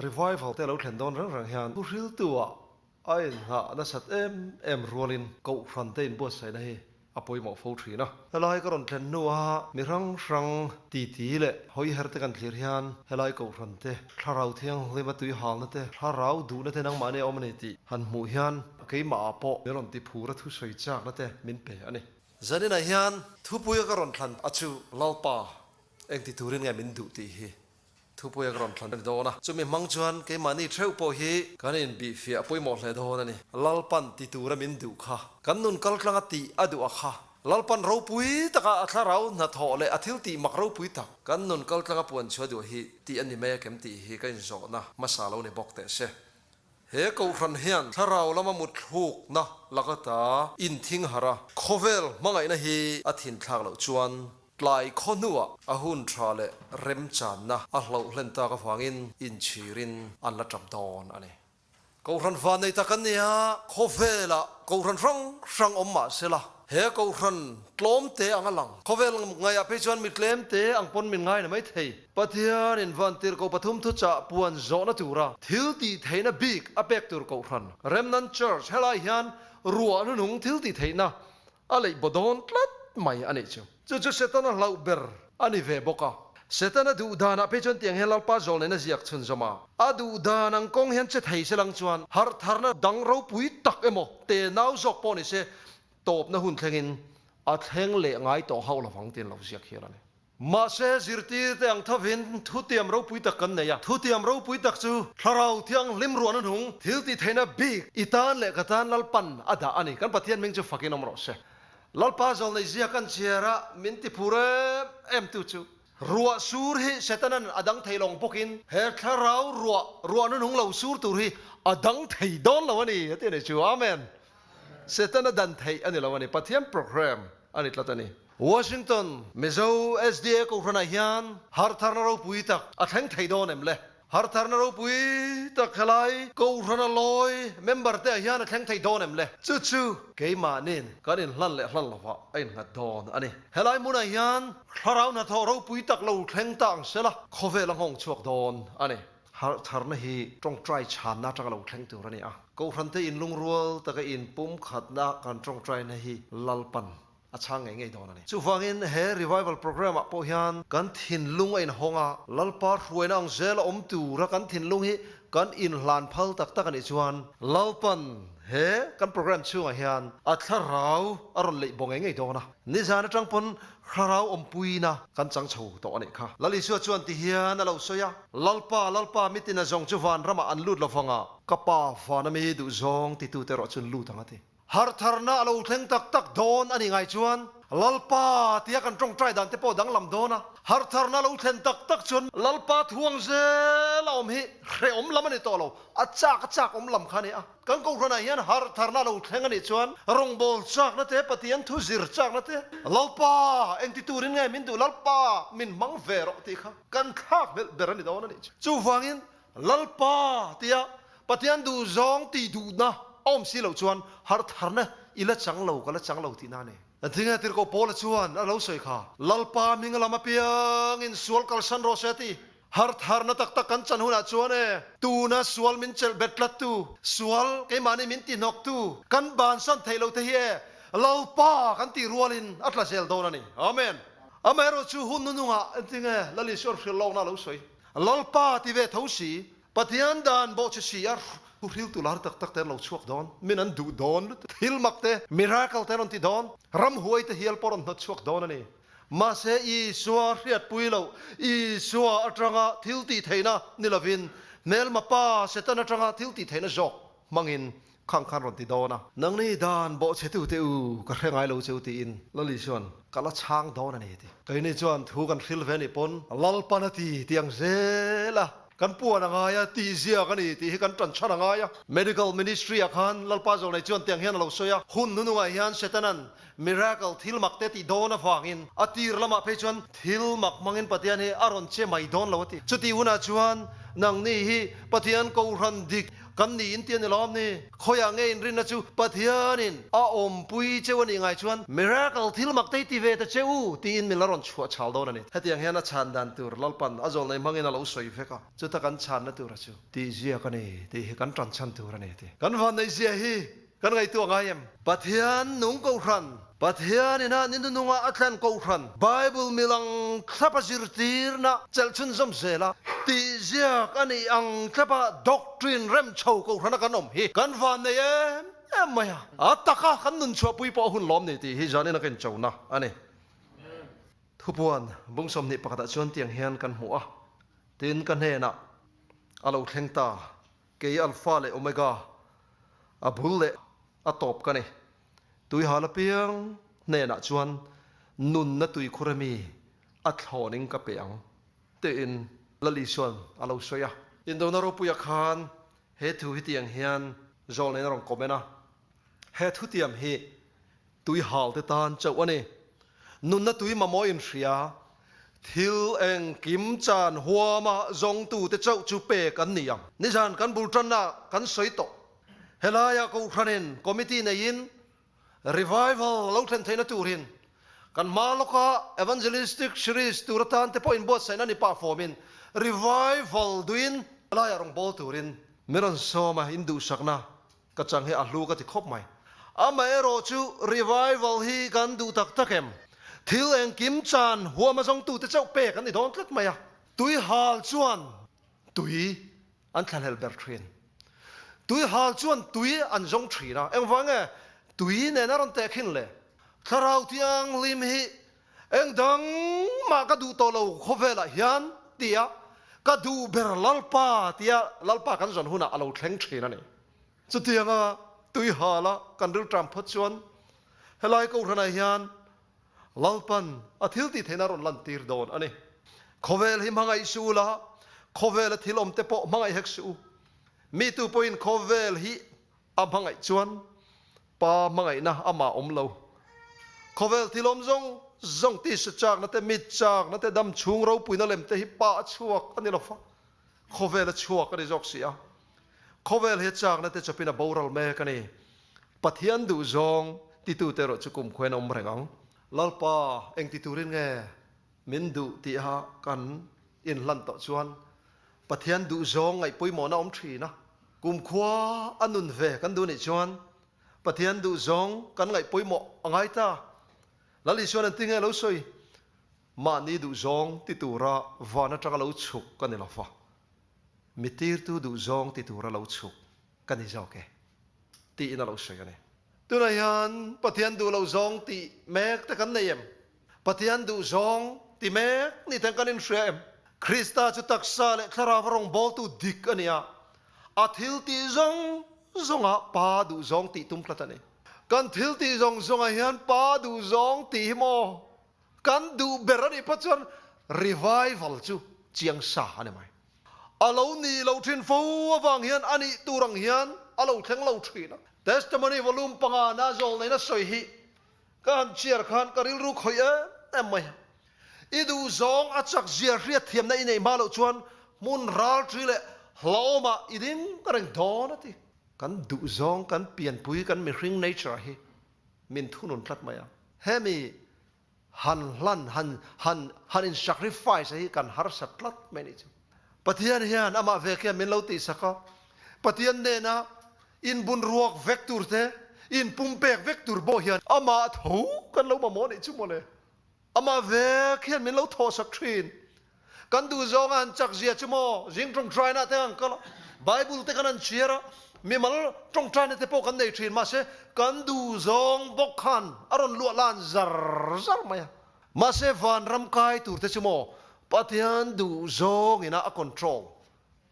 Revival te lo thlen dawn reng reng hian thuhriltu ah a inngah nasat em em rualin Kohhran te inbuatsaihna hi a pawimawh fo thin a. Helai ka rawn thlen hnu a mi hrang hrang titi leh hawiher te kan thlir hian helai Kohhran te thlarau thianghlim a tui halna te, thlarau duhna te nangmahni a awm a ni tih han hmuh hian keimah ah pawh min rawn ti phur a thusawi chakna te min pe a ni. Zaninah hian thupuia ka rawn thlan a chu Lalpa engti turin nge min duh tih hi Thupuia ka rawn thlan a ni dawn a, chumi hmang chuan keimahni theuh pawh hi kan inbihfiah pawimawh hle dawn a ni. Lalpan ti tura min duh kha, kan nun kaltlanga tih a duh a kha, Lalpan ropui taka a thlarau hnathawh leh a thil tih mak ropui tak kan nun kaltlanga puan chhuah duh hi tih a ni mai a kem tih hi ka inzawhna hmasa lo ni bawk teh se. He kohhran hian thlarau lama mutthlukna laka ta inthing harh a, khawvel hmangaihna hi a thinthlak loh chuan Tlai khaw hnuah a hun tha leh remchanna a hloh hlen tak avangin inchhirin an la tap dawn a ni. Kohhran van nei tak an ni a, khawvelah kohhran hrang hrang awm mah se la, he kohhran tlawm te ang a lang. Khawvel ngaihah phei chuan mi tlem te ang pawn min ngai na mai thei. Pathianin vantirhkoh pathum thuchah puan zawhna tura thil tih theihna bik a pek tur kohhran Remnant Church helai hian ruah hnunung thil tih theihna A leih baw dawn tlat mai a nih chu. Chu chu Setana hlauh ber a ni ve bawk a. Setana duh danah phei chuan tiang hian Lalpa zawl nena ziak chhun zawm a. A duh dan ang kawng hian che thei se lang chuan harh tharna dang ropui tak emaw te nau zawk pawh ni se tawpna hun thlengin a thleng leh ngai tawh hauh lovang tiin lo ziak hial a ni. Mahse, zirtirte ang thovin thutiam ropui tak kan nei a. Thutiam ropui tak chu Thlarau Thianghlim ruahna hnung thil tih theihna bik i tan leh ka tan Lalpan a dah a ni. Kan Pathian hming chu fakin awm rawh se. Lalpa zawlnei zia kan chhiar a, min ti phur em em tu chu ruah sur hi Setanan a dang thei lawng bawkin he Thlarau ruah ruahna hnung lo sur tur hi a dang thei dawn lo a ni a ti a ni chu. Amen. Setana dan theih a ni lo a ni. Pathian program a ni tlat a ni. Washington, Mizo SDA Kohhranah hian hartharna ropui tak a thleng thei dawn em le? Hartharna ropui tak helai Kohhrana lawi member te ah hian a thleng thei dawn em le? Chu chu keimahnin kan inhlan leh hlan lovah a innghat dawn a ni. Helai hmunah hian thlarau hnathawh ropui tak lo thleng ta ang sela khawvel a nghawng chhuak dawn a ni. Hartharna hi tawngtai chhanna atanga lo thleng tur a ni a. Kohhrante inlungrual taka inpumkhatna kan tawngtaina hi Lalpan a chhang ngei ngei dawn a ni. Chuvangin he revival programme ah pawh hian kan thinlung a inhawng a, Lalpa hruaina ang zel a awm tura kan thinlung hi kan inhlan phal tak tak a nih chuan Lalpan he kan programme chhungah hian a thlarau a rawn leih baw ngei ngei dawn a. Nizan atang pawn thlarau awmpuina kan chang chho tawh a nih kha. Lal Isua chuan ti hian a lo sawi a, Lalpa, Lalpa, mitin a zawng chu van ramah an lut lovang a, ka Pa vana mi duhzawng titute erawh chu an lut ang a ti. Harhtharna a lo thleng tak tak dawn a ni ngai chuan Lalpa tia kan tawngtai dan te pawh danglam dawn a, harhtharna a lo thlen tak tak chuan Lalpa thuang zel a awm hi hrehawm lam a ni tawh lo, a chak a chak awm lam kha a ni a. Kan Kohhranah hian harhtharna a lo thleng a nih chuan rawngbâwl chakna te, Pathian thu zir chakna te, Lalpa engti turin nge min duh, Lalpa min hmang ve rawh tih kha kan thlak hmelh ber a ni dawn a nih chu. Chuvangin Lalpa tia Pathian duhzawng tih duhna a awm si loh chuan harhtharna i la chang lo, ka la chang lo tihna a ni. Engtinge Tirhkoh Paula chuan a lo sawi kha, Lalpa hming a lam apiangin sual kalsan rawh se a ti. Harhtharna tak tak kan chan hunah chuan e, tuna sual min chelh bet tlattu, sual keimahni min tihnawktu, kan bansan theih loh te hi e, Lalpa kan tih rualin a tla zel dawn a ni. Amen. Amaherawhchu hun nunungah engtinge Lal Isuan hrilh lawkna a lo sawi? Lalpa ti ve tho si, Pathian dan bawh che si a thu hriltu lar tak tak te an lo chhuak dawn, min an duh dawn lutuk, thil mak te, miracle te an rawn ti dawn, ramhuai te hial pawh rawn hnawt chhuak dawn a ni. Mahse Isua hriatpui loh, Isua atanga thil tih theihna ni lovin, hmelma pa Satan atanga thil tih theihna zawk hmangin Khang khan rawn ti dawn a. Nangni dan bawhchhetute u, ka hre ngai lo che u tiin Lali chuan ka la chhang dawn a ni ti. Keini chuan thu kan hril ve nih pawn Lalpan a ti ti ang zel a, kan puan a ngai a, tih ziak a ni tih hi kan tan chhan a ngai a. Medical Ministry ah khan Lalpa Zawlnei chuan tiang hian a lo sawi a, hun nunungah hian Setanan miracle thil mak te tih dawn avangin a tir lamah phei chuan thil mak hmangin Pathian hi a rawn che mai dawn lo a ti. Chutih hunah chuan nangni hi Pathian Kohhran dik. Kan ni in ti a ni lawm ni? Khawiah nge inrinna chu Pathianin a awmpui cheu a nih ngai chuan miracle thil mak te hi ti ve ta che u tiin min la rawn chhuah chhal dawn a ni. Hetiang hian a chhan dan tur Lalpan a zawlnei hmangin a lo sawi vek a, chuta kan chhanna tura chu tih ziak a ni tih hi kan tan chhan tur a ni ti. Kan vanneihzia hi Kan ngaihtuah ngai em? Pathian nung kohhran, Pathian ina ni nununga a thlen kohhran, Bible milang thlapa zirtirna chelh chhunzawm zela tih ziak a nih ang thlapa doctrine rem chho kohhrana kan awm hi kan van nei em em mai a. A taka kan nun chhuahpui pawh a hun lawm ni tih hi zanin a ka inchona a ni. Thupuan bung 21 ah chuan tiang hian kan hmu a, tin ka hnenah a lo thleng ta. Kei Alpha leh Omega, a bul leh a tawp ka ni. Tuihal apiang hnenah chuan nunna tuikhur ami a thlawnin ka pe ang, tiin Lal Isua'n a lo sawi a. Indona ropuia khan he thu hi tiang hian Zawlnein a rawn comment a, He thutiam hi Tuihal te tan chauh a ni. Nunna tui mamawh inhria, thil engkim chan huama zawngtute chauh chu pek an ni ang. Nizan kan bul tanna kan sawi tawh. Helaiah Kohhranin committee neiin revival lo thlen theihna turin kan hma lawka evangelistic series tur atan te pawh inbuatsaihna ni pah fawmin revival duin helaiah rawn bawl turin min rawn sawm a, induhsakna Ka chang hi a hlu ka ti khawp mai. Amaherawh chu revival hi kan duh tak tak em? Thil engkim chan huam a zawngtute chauh pek an ni dawn tlat mai a. Tui hal chuan tui an thlahlel ber thin. Tui hal chuan tui an zawng thin a. Engvang nge tui nen a rawn teh khin le? Thlarau Thianghlim hi eng dang mah ka duh tawh lo khawvelah hian tia ka duh ber Lalpa tia Lalpa kan zawn hunah a lo thleng thin a ni. Chutianga tui hala kan rilṭam phawt chuan helai Kohhranah hian Lalpan a thil tih theihna a rawn lantir dawn a ni. Khawvel hi hmangaih suh u la, khawvela thil awmte pawh hmangaih hek suh u. Mi tu pawhin khawvel hi a hmangaih chuan Pa hmangaihna amah awm lo. Khawvel thil awm zawng zawng tisa chakna te, mit chakna te, dam chhung ropuina lem te hi Pa a chhuak a ni lo fa. Khawvel a chhuak a ni zawk si a. Khawvel hi a chakna te chawpin a boral mek a ni. Pathian duh zawng titute erawh chu kumkhuain a awm reng ang. Lalpa, eng ti turin nge min duh tiha kan inhlan tawh chuan Pathian duh zawng ngaih pawimawhna awm thin a. Kumkhua a nun ve kan duh nih chuan Pathian duh zawng kan ngaih pawimawh a ngai ta. Lal Isuan an ti nge lo sawi? Mahni duh zawng ti tura van atanga lo chhuk ka ni lo va, mi tirtu duh zawng ti tura lo chhuk ka ni zawk e, tiin a lo sawi a ni. Tunah hian Pathian duh lo zawng tih mek te kan nei em? Pathian duh zawng ti mek ni ten kan inhria em? Krista chu taksa leh thlarau a rawngbawltu dik a ni a, a thil tih zawng zawngah Pa duh zawng tih tum tlat a ni. Kan thil tih zawng zawngah hian Pa duh zawng tih hi maw kan duh ber a nih phawt chuan revival chu chiang sa a ni mai. A lo nih lo thin fo avang hian a nih tur ang hian a lo thleng lo thin a. Testimony volume panga na zawlneina sawi hi Ka han chhiar khan ka rilru khawih em em mai a. I duh zawng a chak zia hriat thiamna i neih hma loh chuan hmun ralṭi leh hlauhawmah i ding reng dawn a ti. Kan duh zawng kan pianpui kan mihring nature hi min thunun tlat mai a. Hemi han hlan han han han in sacrifice hi kan harsat tlat mai nih chu. Pathian hian amah vek hian min lo tihsak a, Pathian nena inbun ruak vek tur te, inpumpek vek tur pawh hian amah tho kan lo mamawh nih chu mawle. Amah vek hian min lo thawhsak thin. Kan duh zawnga han chak zia chu maw, zing tawngtaina te kan kal a, Bible te kan han chhiar a, mimal tawngtaina te pawh kan nei thin, mahse kan duh zawng bawk khan a rawn luah lan zar zar mai a. Mahse vanram kai tur te chu maw Pathian duh zawng ina a control,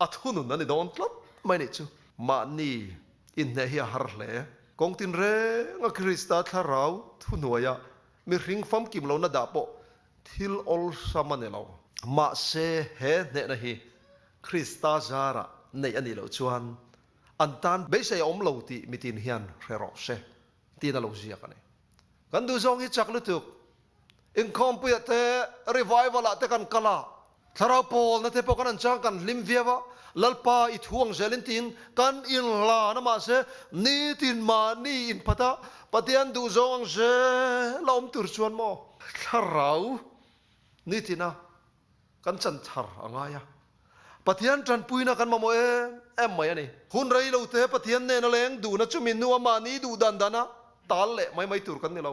a thunun a ni dawn tlat mai nih chu. Mahni inhneh hi a har hle. Kawng tinreng a Krista thlarau thuhnuaia mihring famkim lohna dah pawh thil awlsam a ni lo. Mahse he hnehna hi Krista zarah neih a nih loh chuan an tan beisei a awm lo tih mitin hian hre rawh se tiin a lo ziak a ni. Kan duh zawng hi chak lutuk. Inkhawmpuiah te, revival ah te kan kal a. Thlarau pawlna te pawh kan han chang kan hlim viau a, Lalpa i thu ang zelin tiin kan inhlan a mahse nitin mahni inphat a, Pathian duhzawng ang zel a awm tur chuan maw thlarau nitina kan chan thar a ngai a, Pathian tanpuina kan mamawh em em mai a ni. Hun rei lo te Pathian nena leng duhna chumi hnua mahni duh dan dana tal leh mai mai tur kan ni lo.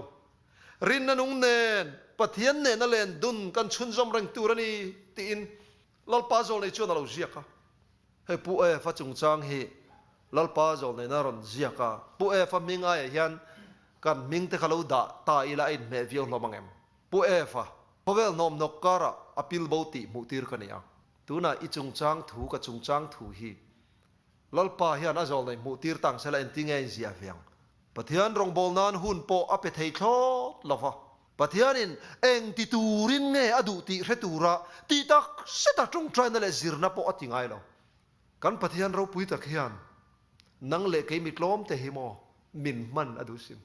Rinna nung nen Pathian nena len dun kan chhunzawm reng tur a ni tiin Lalpa Zawlnei chuan a lo ziak a. Hei Pu Efa chungchang hi Lalpa Zawlneina rawn ziak a, Pu Efa hming aiah hian kan hming te kha lo dah ta ila a inhmeh viau hlawm ang em? Pu Efa, khawvel hnawmhnawk karah a pil bo tih hmuh tir ka ni a, tunah i chungchang thu ka chungchang thu hi Lalpa hian a zawlnei hmuh tir tang sela engtinge a inziah ve ang? Pathian rawngbâwl nân hun pawh a pe thei thlawt lo va. Pathianin eng ti tûrin nge a duh tih hre tûra tih tak zeta ṭawngṭaina leh zirna pawh a ti ngai lo. Kan Pathian ropui tak hian nang leh kei mi tlâwmte hi maw min hman a duh sim.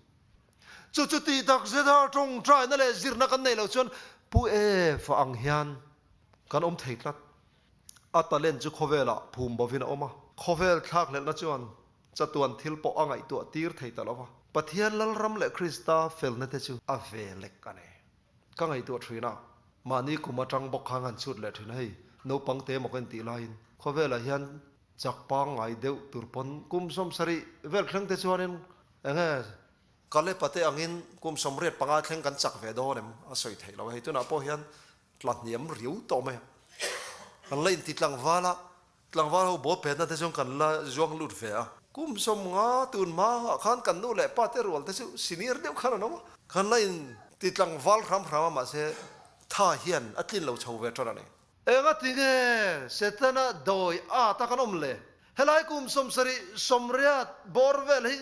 Chu chu tih tak zeta ṭawngṭaina leh zirna kan neih loh chuan Pu Eva ang hian kan awm thei tlat. A talent chu khawvelah phum bovin a awm a, khawvel thlakhlelhna chuan chatuan thil pawh a ngaihtuah tir thei ta lo va. Pathian Lalram leh Krista felna te chu a ve lek a ni. Ka ngaihtuah thin a, mahni kum atang bawk khan han chhut leh thin a, hei naupang te emaw ka intih laiin khawvelah hian chak pangngai deuh tur pawn kum 70 vel thleng te chuanin enge Kalepa te angin kum 85 thleng kan chak ve dawn em a sawi theih lo a, hei tunah pawh hian tla hniam riau tawh mai a, kan la inti tlangval a, tlangval ho ball petna te chuan kan la zuang lut ve a. Kum 50 tun hma ah khan kan nu leh pa te rual te chu senior deuh khan an awm a, kan la inti tlangval hram hram a mahse tha hian a tlin lo chho ve tan a ni. Enga tinge Setana dawi at a kan awm le? Helai kum 70 80 bawr vel hi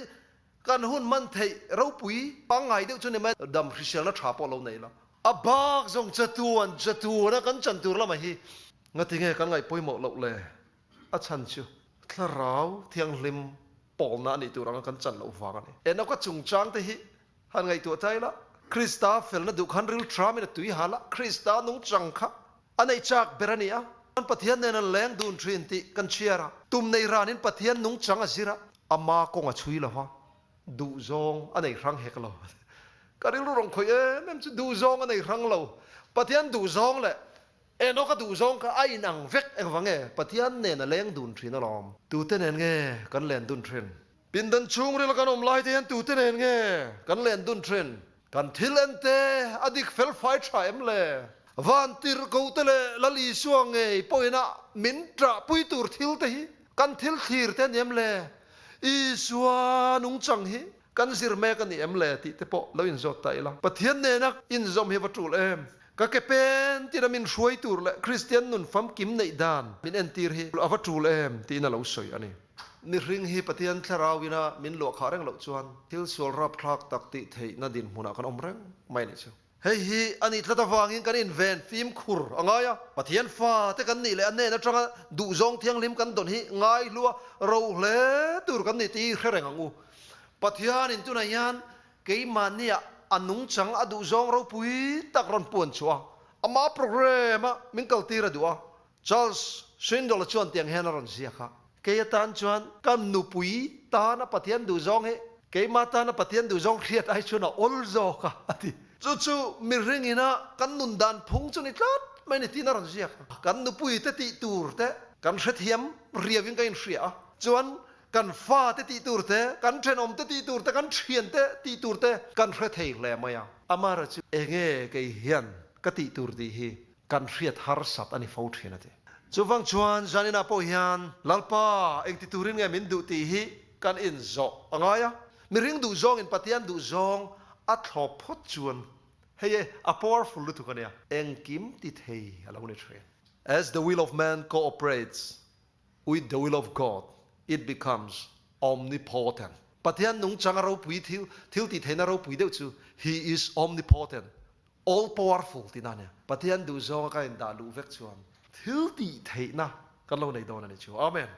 Kan hun hman theih ropui pangngai deuh chu ni mai, dam hriselna tha pawh lo nei la. A bak zawng chatuan chatuana kan chan tur lamah hi ngatinge kan ngaih pawimawh loh le? A chhan chu thlarau thianghlim pawlna a nih tur anga kan chan loh vang a ni. Enoka chungchang te hi han ngaihtuah ta ila, Krista felna duh khan ril thamin a tui hal a, Krista nungchang kha a neih chak ber a ni a. Pathian nen an leng dun thin tih kan chhiar a, tum nei ranin Pathian nungchang a zir a, Ama kawng a chhui lo va, duhzawng a nei hrang hek lo. Ka rilru rawn khawih em em chu duhzawng a nei hrang lo. Pathian duhzawng leh Enoch a duhzawng kha a inang vek engvang nge? Pathian nen a leng dun thin alawm. Tute nen nge kan len dun thin? Pindan chhungril a kan awm lai te hian tute nen nge kan len dun thin? Kan thil en te a dik fel fai tha em le? Van tirhkoh te leh Lal Isua ngei pawhin a min ṭahpui tur thil te hi kan thil thlir te a ni em le? Isua nungchang hi kan zir mek a ni em le tih te pawh lo inzawt ta ila. Pathian nena inzawm hi a va tul em? Ka ke pen tina min hruai tur leh Kristian nun famkim neih dan min entir hi a va tul em tiin a lo sawi a ni. Mihring hi Pathian thlarau ina min luah khah reng loh chuan thil sual rapthlak tak tih theihna dinhmunah kan awm reng mai a nih chu. Hei hi a nih tlat avangin kan inven fimkhur a ngai a, Pathian fate kan nih leh a hnen atanga duhzawng thianghlim kan dawn hi ngaihlua ro hle tur kan nih tih hi hre reng ang u. Pathianin tunah hian keimahniah a nungchang a duhzawng ropui tak rawn puan chhuah a, ama programme-a min kaltir a duh a, Charles Swindoll-a chuan tiang hian a rawn ziak a, Kei atan chuan ka nupui tana Pathian duhzawng hi keimah tana Pathian duhzawng hriat ai chuan a awl zawk a, a ti. Chu chu mihring ina kan nun dan phung chu ni tlat mai ni tiin a rawn ziak a. Kan nupui te tih tur te kan hrethiam riauin ka inhria a, chuan kan fa te tih tur te, kan thenawm te tih tur te, kan thian te tih tur te kan hre thei hle mai a. Amaherawhchu enge kei hian ka tih tur tih hi Kan hriat harsat a ni fo thin a ti. Chuvang chuan Zaninah pawh hian Lalpa engti turin nge min duh tih hi kan inzawh a ngai a. Mihring duhzawngin Pathian duhzawng a thlawp phawt chuan hei e a powerful lutuk a nia. Engkim ti thei a lo ni thin. As the will of man cooperates with the will of God, it becomes omnipotent. Pathian nungchang a ropui thil thil tih theihna ropui deuh chu He is omnipotent. All powerful tihna a nia. Pathian duhzawnga ka indah luh vek chuan thil tih theihna kan lo nei dawn a ni chu. Amen.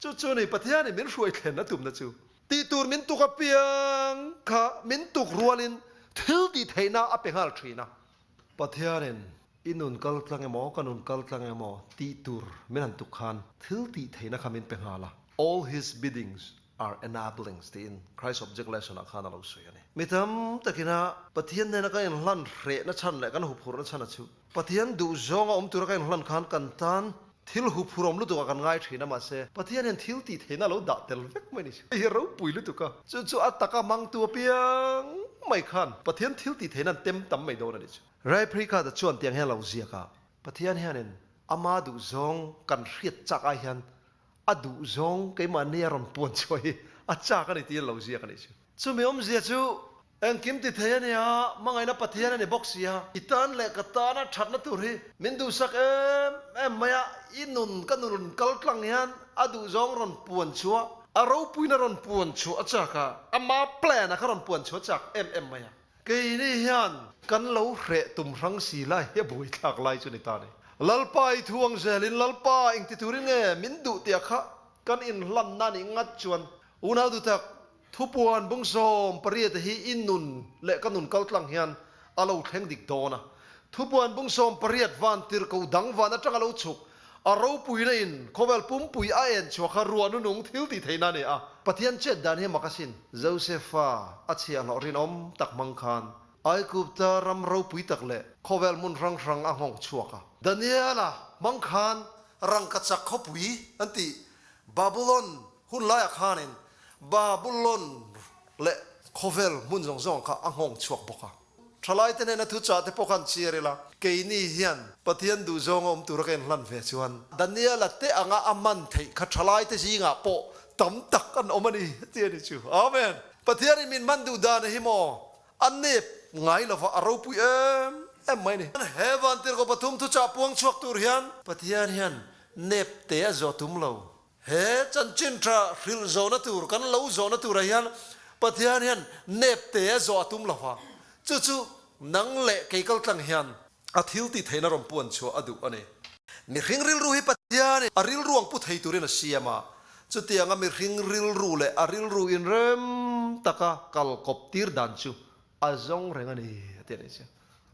Chu chu ni Pathianin min hruai thlen a tumna chu. Tih tur min tuk apiang kha min tuk rualin thil tih theihna a pe nghal thin a. Pathianin. I nun kal tlang emaw, ka nun kal tlang emaw tih tur min han tuk khan thil tih theihna kha min pe nghal a. All his biddings are enablings tiin Christ Object Lesson ah khan a lo sawi a ni. Mi tam takina Pathian hnena kan inhlan hrehna chhan leh kan huphurhna chhan a chu Pathian duhzawnga awm tura kan inhlan khan kan tan thil huphurhawm lutuk ah kan ngai thin a, mahse Pathian hian thil tih theihna a lo dah tel vek mai ni. Hei hi ropui lutuk a, chu chu a taka hmangtu apiang mai khan Pathian thil tih theihna an tem tam mai dawn a ni chu. Ray Precard-a chuan tiang hian a lo ziak a, Pathian hianin ama duhzawng kan hriat chak ai hian a duhzawng keimahni a rawn puan chhuah hi a chak a ni tiin a lo ziak a nih chu. Chumi awmzia chu engkim ti thei a nia, hmangaihna Pathian a ni bawk si a, i tan leh ka tana thatna tur hi min duhsak em em mai a, i nun ka nun kal tlang hian a duhzawng rawn puan chhuah, a ropuina rawn puan chhuah a chak a, ama plan a kha rawn puan chhuah a chak em em mai a. Keini hian kan lo hreh tum hrang si lai hi a buaithlak lai chu ni ta ni. Lalpa i thu ang zelin Lalpa engti turin nge min duh tia kha kan inhlanna nih ngat chuan unau dutak thupuan bung 18 hi i nun leh ka nun kaltlang hian a lo thleng dik dawn a. Thupuan bung 18 van tirhko dang van atanga lo chhuk A ropuina in khawvel pumpui a en chhuah kha ruah nunung thil tih theihna a ni a. Pathian chet dan hi mak asin. Josefa a chhiahhlawh rinawm tak hmang khan Aigupta ram ropui tak leh khawvel hmun hrang hrang a nghawng chhuak a. Daniela hmang khan rangkachak khawpui an tih Babulon hun laiah khanin Babulon leh khawvel hmun zawng zawng kha a nghawng chhuak bawk a. Thalaite nena thuchah te pawh khan chhiar ila, keini hian Pathian duhzawnga awm tura ka inhlan ve chuan Daniela te anga a man theih kha thalaite zingah pawh tam tak an awm a ni ti a ni chu. Amen! Pathianin min man duh dan hi maw a nep ngai lova a ropui em em mai ni. He vantirhkoh pathum thuchah puang chhuak tur hian Pathian hian nep te a zawh tum lo. He chanchin tha hrilh zawhna tur, kan lo zawhna turah hian Pathian hian nep te a zawh a tum lo va, chu chu nang leh kei kaltlang hian a thil tih theihna rawn puan chhuah a duh a ni. Mihring rilru hi Pathianin a rilru ang pu thei turin a siam a, chutianga mihring rilru leh a rilru inrem taka kal kawp tir dan chu a zawng reng a ni a ti a nih chu.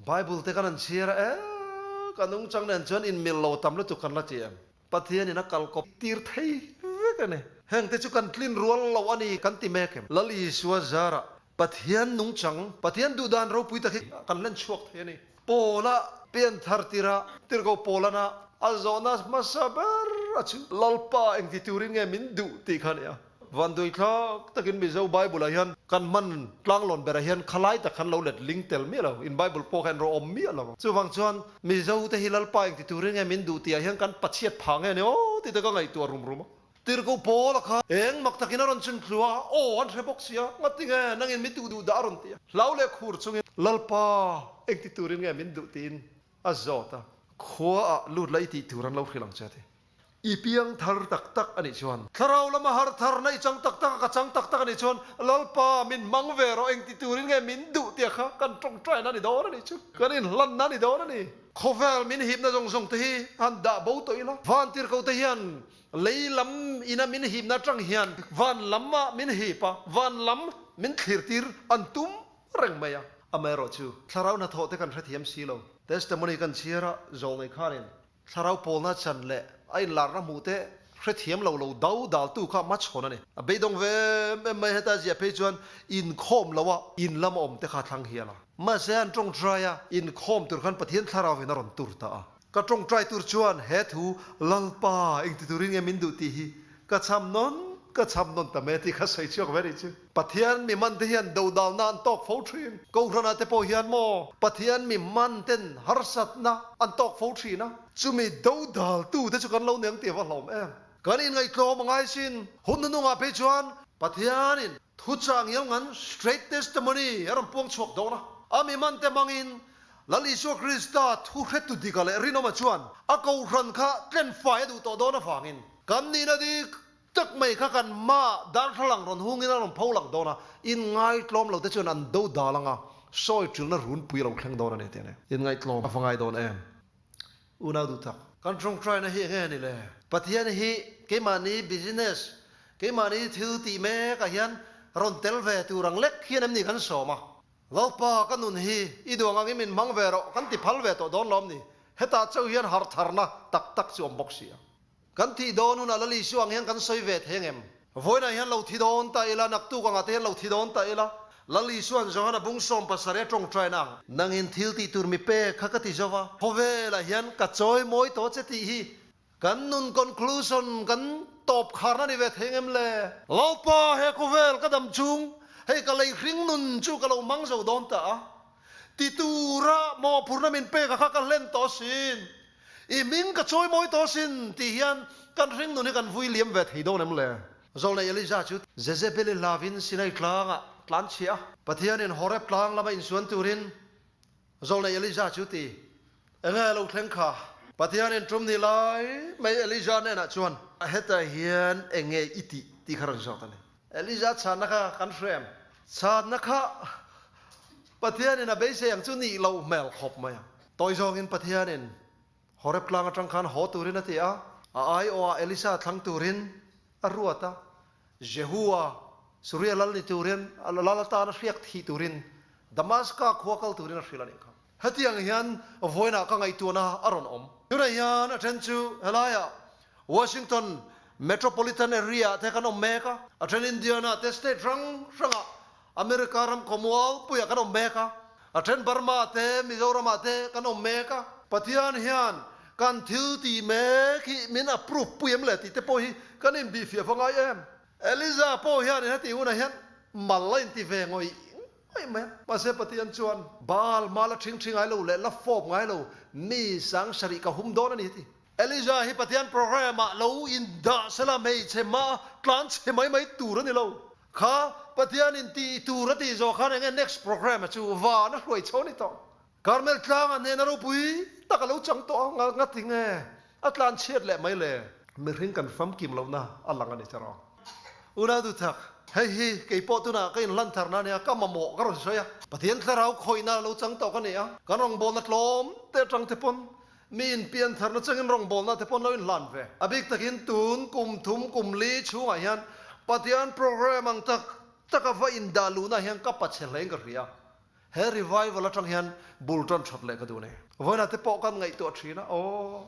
Bible te kan han chhiar a, eh, ka nungchang nen chuan inmil lo tam lutuk kan la ti em? Pathianin a kal kawp tir thei vek a ni. Heng te chu kan tlin rual lo a ni kan ti mek em? Lal Isua zarah Pathian nungchang, Pathian duhdan ropui tak hi kan hlen chhuak thei a ni. Paula pian thar tirah tirhkoh Paulana a zawhna hmasa ber a chu Lalpa engti turin nge min duh tih kha a ni a. Vanduaithlak takin Mizo Bible ah hian kan hman tlanglawn berah hian khalai tak khan lo let ling tel miah lo, in Bible pawh kha en rawh awm miah lo. Chuvang chuan Mizo te hi Lalpa engti turin nge min duh tih ah hian kan pachhiat phah nge ni aw tih te ka ngaihtuah rum rum a. Tirhkoh Paula kha eng mak takin a rawn chhun thlu a, aw an hre bawk sia, ngati nge nangin min duh duh dah a rawn ti a. Hlau leh khur chungin Lalpa engti turin nge min duh tiin a zawt a, khua ah lut la i tih tur an lo hrilh ang che a ti. I piang thar tak tak a nih chuan. Thlarau lama har tharna i chang tak tak a, ka chang tak tak a nih chuan Lalpa min hmang ve rawh, engti turin nge min duh tia kha kan tawngtaina a ni dawn a nih chu, kan inhlanna a ni dawn a ni. Khawvel min hipna zawng zawng te hi han dah bo tawh ila, van tirhkoh te hian lei lam ina min hipna atang hian van lamah min hip a, van lam min thlir tir an tum reng mai a. Amaherawhchu, thlarau hnathawh te kan hrethiam si lo. Testimony kan chhiar a, zawlnei khanin Thlarau pawlna chan leh a inlarna hmuh te hrethiam lo lo do daltu kha hmachhawn a ni. A beidawng ve em em mai heta ziah phei chuan inkhawm lo a in lama awm te kha thlang hial a. Mahse an tawngtai a, inkhawm tur khan Pathian thlarau in a rawn tur ta a. Ka tawngtai tur chuan he thu Lalpa engti turin nge min duh tih hi ka cham nawn ka cham nawn ta mai a tih kha sawi chhuak ve rih chu. Pathian mi man te hian dodalna an tawk fo thin. Kohhranah te pawh hian maw Pathian mi man ten harsatna an tawk fo thin a, chumi dodaltu te chu kan lo neng tih a va hlawm em. Kan inngaihtlawm a ngai sin. Hun hnuhnungah phei chuan Pathianin thuchah ngial ngan straight testimony a rawn puang chhuak dawn a. A mi man te hmangin Lal Isua Krista thu hretu dika leh rinawma chuan a kohhran kha tlenfai a duh tawh dawn avangin kan nihna dik Tak mai kha kan hmaah darthlalang rawn hungin a rawn pho lang dawn a, inngaitlawm lo te chuan an do dal anga sawi ṭilna runpui a lo thleng dawn a ni tih a ni. Inngaitlawm a va ngai dawn em? Unau duh tak. Kan ṭawngṭaina hi enge a ni le? Pathian hi keimahni business, keimahni thil tih mekah hian rawn tel ve tur ang lek hian em ni kan sawm a? Lalpa ka nun hi i duang angin min hmang ve rawh kan ti phal ve tawh dawn lawm ni? Hetah chauh hian harh tharna tak tak chu awm bawk si a. Kan thih dawn hunah Lal Isua ang hian kan sawi ve thei angem? Vawiinah hian lo thi dawn ta ila, naktuk angah te hian lo thi dawn ta ila, Lal Isua'n Johana bung 70 a tawngtaina ang. Nangin thil tih tur mi pek kha ka ti zo va, khawvelah hian ka chawi mawi tawh che tih hi kan nun conclusion, kan tawp kharna ni ve thei angem le? Lalpa, he khawvel ka dam chung, hei ka lei hring nun chu ka lo hmang zo dawn ta a, ti tura mawhphurhna min pek a kha ka hlen tawh asin. I hming ka chawi mawi tawh asin tih hian kan hring nun hi kan vui liam ve thei dawn em le? Zawlnei Elijah chu Jezebeli hlavin Sinai tlangah tlan chhiah a. Pathianin Horeb tlang lama insuan turin Zawlnei Elijah chu ti, Enge a lo thleng kha? Pathianin tum ni lai mai Elijah hnenah chuan, Hetah hian enge i tih? tih kha rawn zawt a ni. Elijah chhanna kha kan hrem. Chhanna kha Pathianin a beisei ang chu nih loh hmel khawp mai a. Tawi zawngin Pathianin Horeb tlang atang khan haw turin a ti a, a aiawhah Elisa thlang turin a ruat a, Jehua Suria lal ni turin, lal atana hriak thih turin Damaska khua kal turin a hrilh a nih kha. Hetiang hian vawiinah ka ngaihtuahna a rawn awm. Tunah hian a then chu helaiah Washington Metropolitan Area-ah te kan awm mek a, a then Indiana te state hrang hrangah America ram khawmual puiah kan awm mek a, a then Burma te Mizoramah te kan awm mek a. Pathian hian kan thil tih mek hi min approve pui em le tih te pawh hi kan inbihfiah va ngai em. Eliza pawh hian heti hunah hian mal a inti ve ngawih ngawih mai a. Mahse Pathian chuan Baal hma la ṭhing ṭhi ngai lo leh la fawp ngai lo mi sang sarih ka hum dawn a ni ti. Eliza hi Pathian program ah lo indah sela hmeichhe hma tlan chhe mai mai tur a ni lo. Kha Pathian in tih tur a tih zawh khan enge next program a chu van a hruai chho a ni tawh. Karmel tlangah hnehna ropui tak a lo chang tawh a, ngati nge a tlan chhiat leh mai le? Mihring kan famkim lohna a lang a ni tawh. Unau duhtak, hei hi kei pawh tunah ka inhlan tharna a nia, ka mamawh ka rawn sawi a. Pathian thlarau khawihna a lo chang tawh ka ni a, kan rawngbawlna tlawm te atang te pawn mi inpian tharna changin rawngbawlna te pawn lo inhlan ve. A bik takin tun kum thum kum li chhungah hian Pathian program ang tak taka va indah luhna hian ka pachhe hlein ka hria. He revival atang hian bul tan that leh ka duh a ni. Vawiinah te pawh kan ngaihtuah thin a, aw,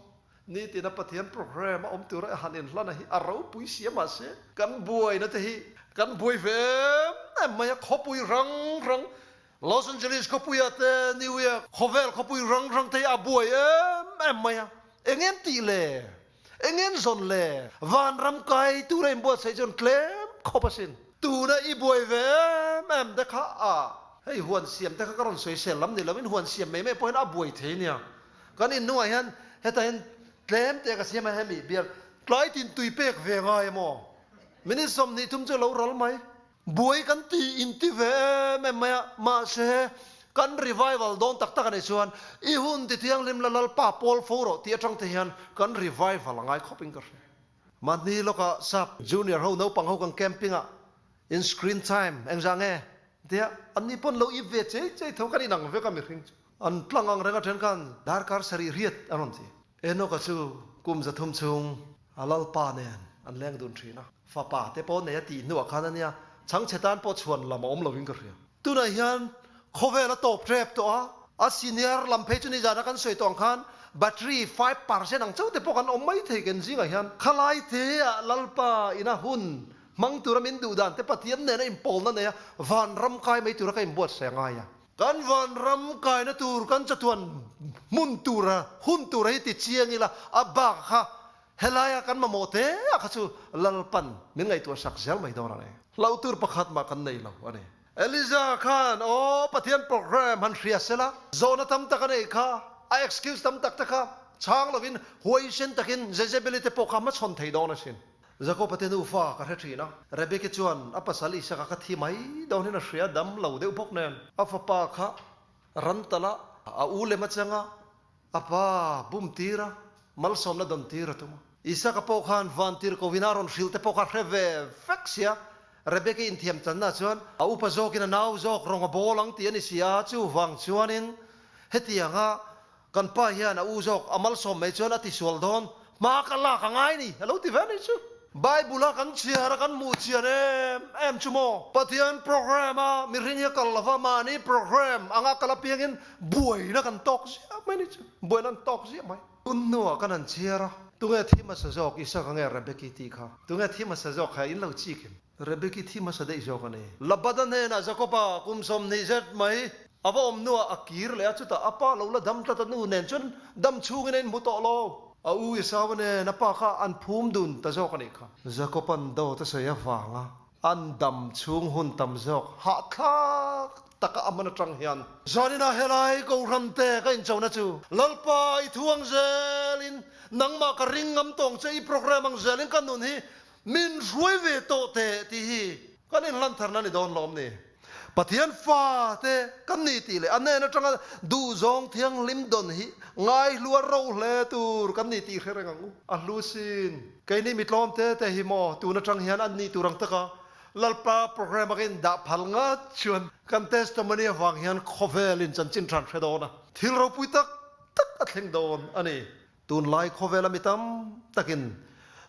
nitina Pathian program a awm tura i han inhlan a hi a ropui si a mahse kan buaina te hi kan buai ve em em mai a, khawpui rang rang Los Angeles khawpuiah te New York khawvel khawpui rang rang te hi a buai em em mai a, engem tih le? Engin zawn le? Vanram kai tura inbuatsaih chuan tlem khawp asin. Tuna i buai ve em em te kha a. Hei huan siam te kha ka rawn sawi sel lam ni loin huan siam mai mai pawh hian a buai thei nia. Kan inhnungah hian hetah hian tlem te ka siam a hemi bial tlai tin tui pek ve ngai emaw minute 20 thum chu lo ral mai. Buai kan ti inti ve em em mai a, mahse kan revival dawn tak tak a nih chuan i hun ti thianghlim la Lalpa pawl fo rawh tih atang te hian kan revival a ngai khawp in ka hria. Mahni lawkah sap junior ho naupang ho kan camping ah in screen time engzah nge tia anni pawn lo ip ve chei chei tho kan inang vek a mihring chu an tlang ang reng a then khan darkar sarih riat an rawn ti. Enoch-a chu kum 300 chhung a Lalpa nen an leng dun thin a, fapa te pawh nei a tih hnuah khan a nia, chhangchhe tan pawh chhuan lam a awm lovin ka hria. Tunah hian khawvel a tawp tep tawh a, a senior lam phei chu nizana kan sawi tawh ang khan battery 5% ang chauh te pawh kan awm mai thei ken zingah hian khalai te ah Lalpa ina hun hmang tura min duh dan te Pathian nena inpawlna nei a vanram kai mai tura ka inbuatsaih a ngai a. Kan vanram kaina tur, kan chatuan hmun tura hun tura hi ti chiang ila, a bak kha helaia kan mamawh te a kha chu Lalpan min ngaihtuah sak zel mai dawn a ni. Hlauh tur pakhat mah kan nei lo a ni. Eliza khan aw Pathian program han hria sela, zawhna tam tak a neih kha, a excuse tam tak te kha chhang lovin huaisen takin Jezebeli te pawh kha hmachhawn thei dawn asin. Jakob-a te nufa ka hre thin a, Rebeki chuan a pasal Isaka kha thi mai dawn hian a hria dam lo deuh bawk nen. A fapa kha ran talh a, a u lem atang a, a pa bum tir a, malsawmna dawn tir a tum a. Isaka pawh khan van tir ko in a rawn hrilh te pawh kha hre ve vek sia, Rebeki inthiam channa chuan a upa zawkin a nau zawk rawng a bawl ang tih a ni si a, chuvang chuanin hetianga Kan pa hian a u zawk a malsawm mai chuan a tisual dawn, hma ka lak a ngai ni, a lo ti ve a nih chu. Bible a kan chhiar a kan hmuh chian em em chu maw? Pathian program a mihring hi a kal lova mahni program anga kal apiangin buaina kan tawk ziah mai ni chu. Buaina an tawk ziah mai. Tun hnuah kan han chhiar a, tunge thi hmasa zawk Isaka nge Rebeki tih kha? Tunge thi hmasa zawk kha in lo chik em? Rebeki thi hmasa daih zawk a ni. Labada hnenah Jakoba kum 20 zet mai a va awm hnuah a kir leh a, chutah a pa lo la dam tlat a nu nen chuan dam chhungin a inhmu tawh lo. A u Esau nen a pa kha an phum dun ta zawk a nih kha. Jakoba'n dawt a sawi avanga an dam chhung hun tam zawk hahthlak taka a hman atang hian. Zaninah helai Kohhran te ka inchona chu Lalpa i thu ang zelin nangmah ka ring ngam tawng che i program ang zelin ka nun hi Min hruai ve tawh teh tih hi kan inhlan tharna ni dawn lawm ni. Pathian fate kan ni tih leh a hnen atanga duhzawng thianghlim dawn hi ngaihlu a ro hle tur kan ni tih hre reng ang u. A hlu sin. Keini mi tlawm te te hi maw tun atang hian an nih tur ang taka Lalpa program a ka indah phal ngat chuan kan testimony avang hian khawvel in chanchin than hre dawn a, thil ropui tak tak a thleng dawn a ni. Tunlai khawvela mi tam takin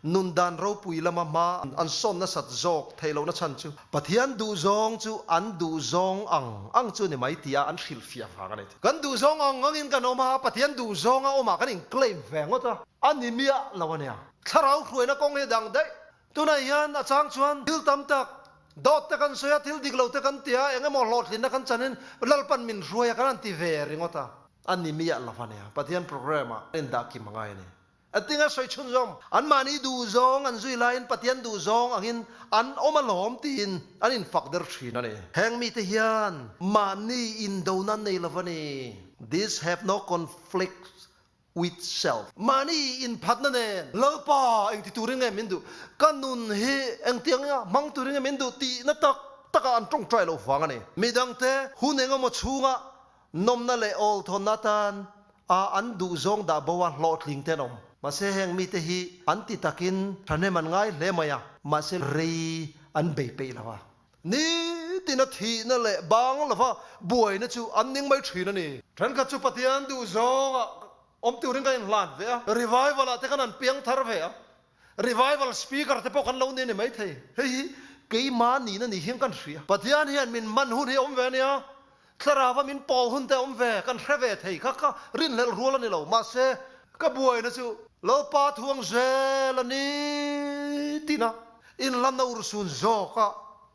nun dan ropui lama hma an sawn nasat zawk theih lohna chhan chu Pathian duhzawng chu an duhzawng ang ang chu ni mai tia an hrilhfiah vang a ni. Kan duhzawng ang angin kan awm a, Pathian duhzawnga awmah kan in-claim ve ngawt a, a ni miah lo a nia. Thlarau hruaina kawng hi dang daih. Tunah hian a chang chuan thil tam tak, dawt te kan sawi a, thil dik lo te kan ti a, eng emaw hlawhtlinna kan chanin Lalpan min hruai a kan han ti ve ringawt a. A ni miah lo a nia, Pathian program ah a indah kim a ngai a ni. A tinga sawi chhunzawm, anmahni duhzawng an zui laiin Pathian duhzawng angin an awm alawm tiin an infak der thin a ni. Heng mite hian mahni indona an nei lo a ni. These have no conflict with self. Mahni inphatna nen, Lalpa engti turin nge min duh? Ka nun hi engtiang anga hmang turin nge min duh? tihna tak takah an tawngtai lo vang a ni. Midangte hun engemaw chhunga Nawmna leh awlthawnna atan a an duhzawng dah bo a hlawhtling te an awm. Mahse heng mite hi an ti takin thahnem an ngai hle mai a, mahse rei an bei peih lo a. Nitin a thihna leh bang lova buaina chu an ning mai thin a ni. Thenkhat chu Pathian duhzawngah awm turin kan inhlan ve a, revival ah te khan an piang thar ve a, Revival speaker te pawh kan lo ni a ni maithei. Hei hi keimah nihna ni hian kan hria. Pathian hian min man hun hi a awm ve a nia. Thlarauva min pawl hun te a awm ve, kan hre ve thei kha ka rinhlelh rual a ni lo. Mahse, ka buaina chu Lalpa thuang zel a ni tina inhlanna urhsun zawka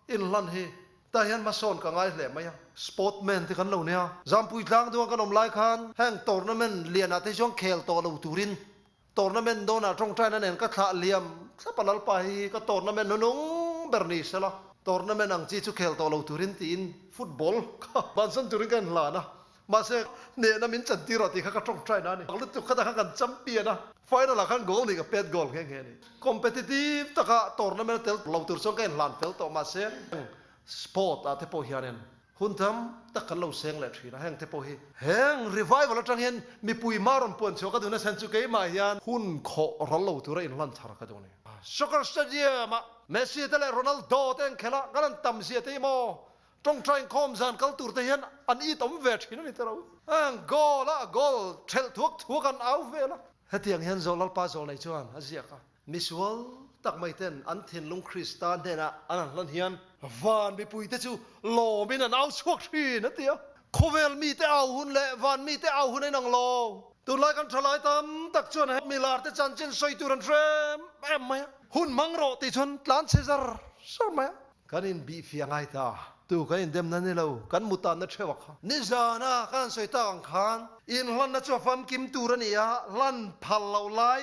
inhlan hi tah hian hmasawn ka ngai hle mai a. Sportman te kan lo nia. Zampui tlang duang kan awm lai khan heng tournament lianah te hi chuan khel tawh lo turin Tournament dawnah tawngtaina nen ka thlah liam thlap a Lalpa hi ka tournament hnunung ber ni sela, tournament ang chi chu khel tawh lo turin tiin football kha bansan turin ka inhlan a, mahse hnehna min chantir rawh tih kha ka tawngtaina a ni. Lutuk khatah khan kan champion a, final ah khan goal nih ka pet goal nghe nghe a ni. Competitive taka tournament a tel lo tur chuan ka inhlan fel tawh mahse sport ah te pawh hianin Hun tam tak kan lo seng leh thin a, heng te pawh hi. Heng revival atang hian mipui hma rawn puan chhuah ka duhna chhan chu keimah hian hun khawh ral lo tura inhlan thar ka duh a ni. Soccer stadium ah Messi te leh Ronaldo te an khelh a, kan han tam zia te hi maw tawngtai inkhawm zan kal tur te hian an it awm ve thin a ni tiraw. Heng goal ah goal thelh thuak thuak an au vel a. Hetiang hian Zawh Lalpa Zawlnei chuan a ziak a. Misual tak mai ten an thinlung Krista hnenah an han hlan hian van mipuite chu lawmin an au chhuak thin a ti a. Khawvel mite au hun leh van mite au hun a inang lo. Tunlai kan thalai tam tak chuan he milarte chanchin sawi tur an hre em em mai a. Hun hmang rawh tih chuan tlan chhe zar zar mai a. Kan inbihfiah ngai ta. Tu kan indemna ni lo, kan mutanna theuh a kha. Nizana kan han sawi tak ang khan, inhlanna chu a famkim tur a ni a, hlan phal loh lai,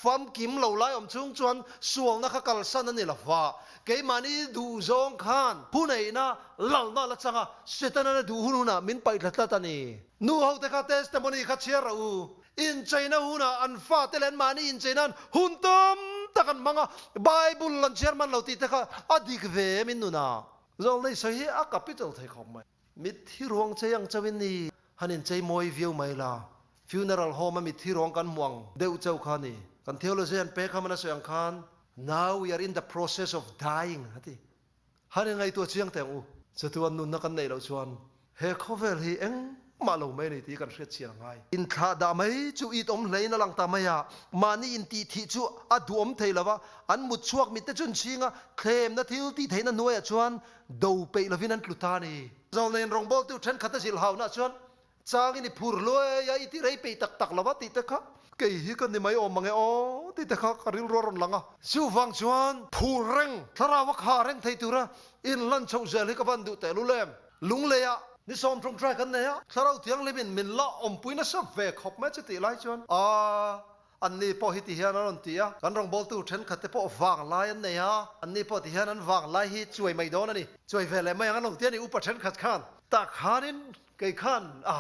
famkim lo lai awm chung chuan sualna kha kalsan a ni lo va. Keimahni duhzawng khan huneihna lalna a la chang a, Setana duh hun hunah min paih tla tlat a ni. Nu hote kha testimony kha chhiar rawh u. Incheina hunah an fate leh anmahni incheina'n hun tam tak an hmang a, Bible an chhiar hman lo tih te kha a dik ve em in nunah? Zawlnei sawi hi a capital thei khawp mai. Mitthi ruang chei ang chauhin ni han inchei mawi viau mai la, funeral home a mitthi ruang kan hmu ang deuh chauh kha ni. Kan theology an pek kha man a sawi ang khan, Now we are in the process of dying a ti. Han in ngaihtuah chiang teh ang u. Chatuan nunna kan neih loh chuan he khawvel hi eng. mah lo mai a ni tih kan hriat chian a ngai. Inthlah dah mai chu it awm hlein a lang ta mai a, mahni intih thih chu a duhawm thei lo va, an mut chhuak mitte chu an chhing a, thlemna thil tih theihna hnuaiah chuan do peih lovin an tlu ta a ni. Zawlneiin rawngbawltu thenkhat a zilh hauna chuan Changin i phur hluai a, i ti rei peih tak tak lo va tih te kha kei hi ka ni mai awm ang e aw tih te kha ka rilru a rawn lang a. Chuvang chuan phur reng, thlarau a kha reng thei tura inlan chhoh zel hi ka van duh tehlul em? Lungleiah ni sawmthum try kan nei a, thlarau thianghlimin min la awmpui nasa ve khawp mai chutih lai chuan a Anni pawh hi ti hian an rawn ti a, kan rawngbawltu thenkhat te pawh vanglai an nei a, anni pawh ti hian an vanglai hi chuai mai dawn a ni, chuai ve leh mai ang an lo ti a ni, upa thenkhat khan tak khanin kei khan a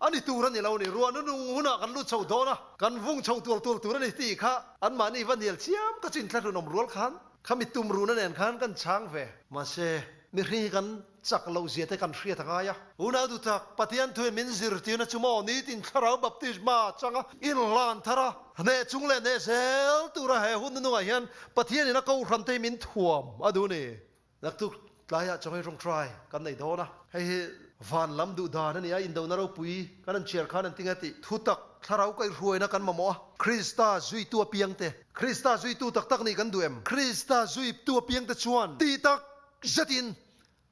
a ni tur a ni lo ni, ruah nunung hunah kan lut chho dawn a, kan vung chho tual tual tur a ni tih kha anmahni va hnial chiam ka chin thlahrunawm rual khan khami tumruna nen khan kan chhang ve. Mahse, mihring hi kan Chak loh zia te kan hriat a ngai a. Unau duh tak, Pathian thuin min zirtirna chu maw nitin thlarau baptisma changa inhlan thar a, hneh chung leh hneh zel tura he hun nunungah hian Pathianin a kohhran te hi min thuam a duh ni. Naktuk tlaiah chaw hei rawngtrai kan nei dawn a. Hei hi van lam duh dan a ni a, indona ropui kan han chhiar khan an ti nge tih thutak thlarau kaihhruaina kan mamawh a. Krista zuitu apiangte, Krista zuitu tak tak nih kan duh em? Krista zuitu apiangte chuan tih tak zetin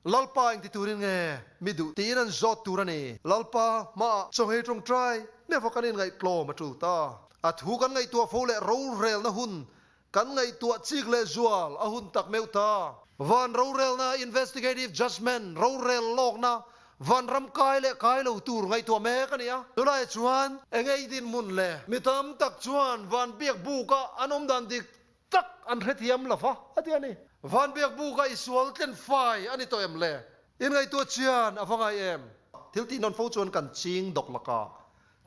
Lalpa engti turin nge mi duh tiin an zawt tur a ni. Lalpa hmaah chawhei tawngtai meuh kan inngaihtlawm a tul ta. A thu kan ngaihtuah fo leh rorelna hun kan ngaihtuah chik leh zual a hun tak meuh ta. Van rorelna, investigative judgement, rorel lawkna, van ram kai leh kai lo tur ngaihtuah mek a ni a. Tunah chuan eng ei dinhmun le? Mi tam tak chuan van biak buka an awm dan dik tak an hrethiam lo va, a ti a ni. Vanbiak buka i sual tlen fai a ni tawh em le? Inngaihtuah chian a va ngai em? Thil tih nawn fo chuan kan ching dawk laka,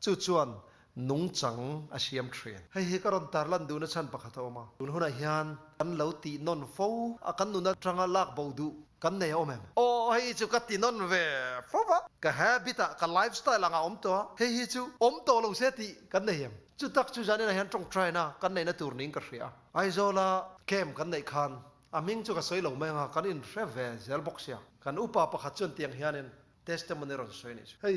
chu chuan nungchang a siam thin. Hei hi ka rawn tarlan duhna chhan pakhat a awm a. Tun hunah hian kan lo tih nawn fo a, kan nun atanga lak bo duh kan nei a awm em? Aw, hei hi chu ka ti nawn ve fo va. Ka habit ah, ka lifestyle angah a awm tawh a, hei hi chu awm tawh lo se tih kan nei em? Chu tak chu zanin ah hian tawngtaina kan neihna tur niin ka hria. Aizawla camp kan neih khan a hming chu ka sawi lo mai anga kan inhre ve zel bawk sia. Kan upa pakhat chuan tiang hianin testimony rawn sawi anih chu. Hei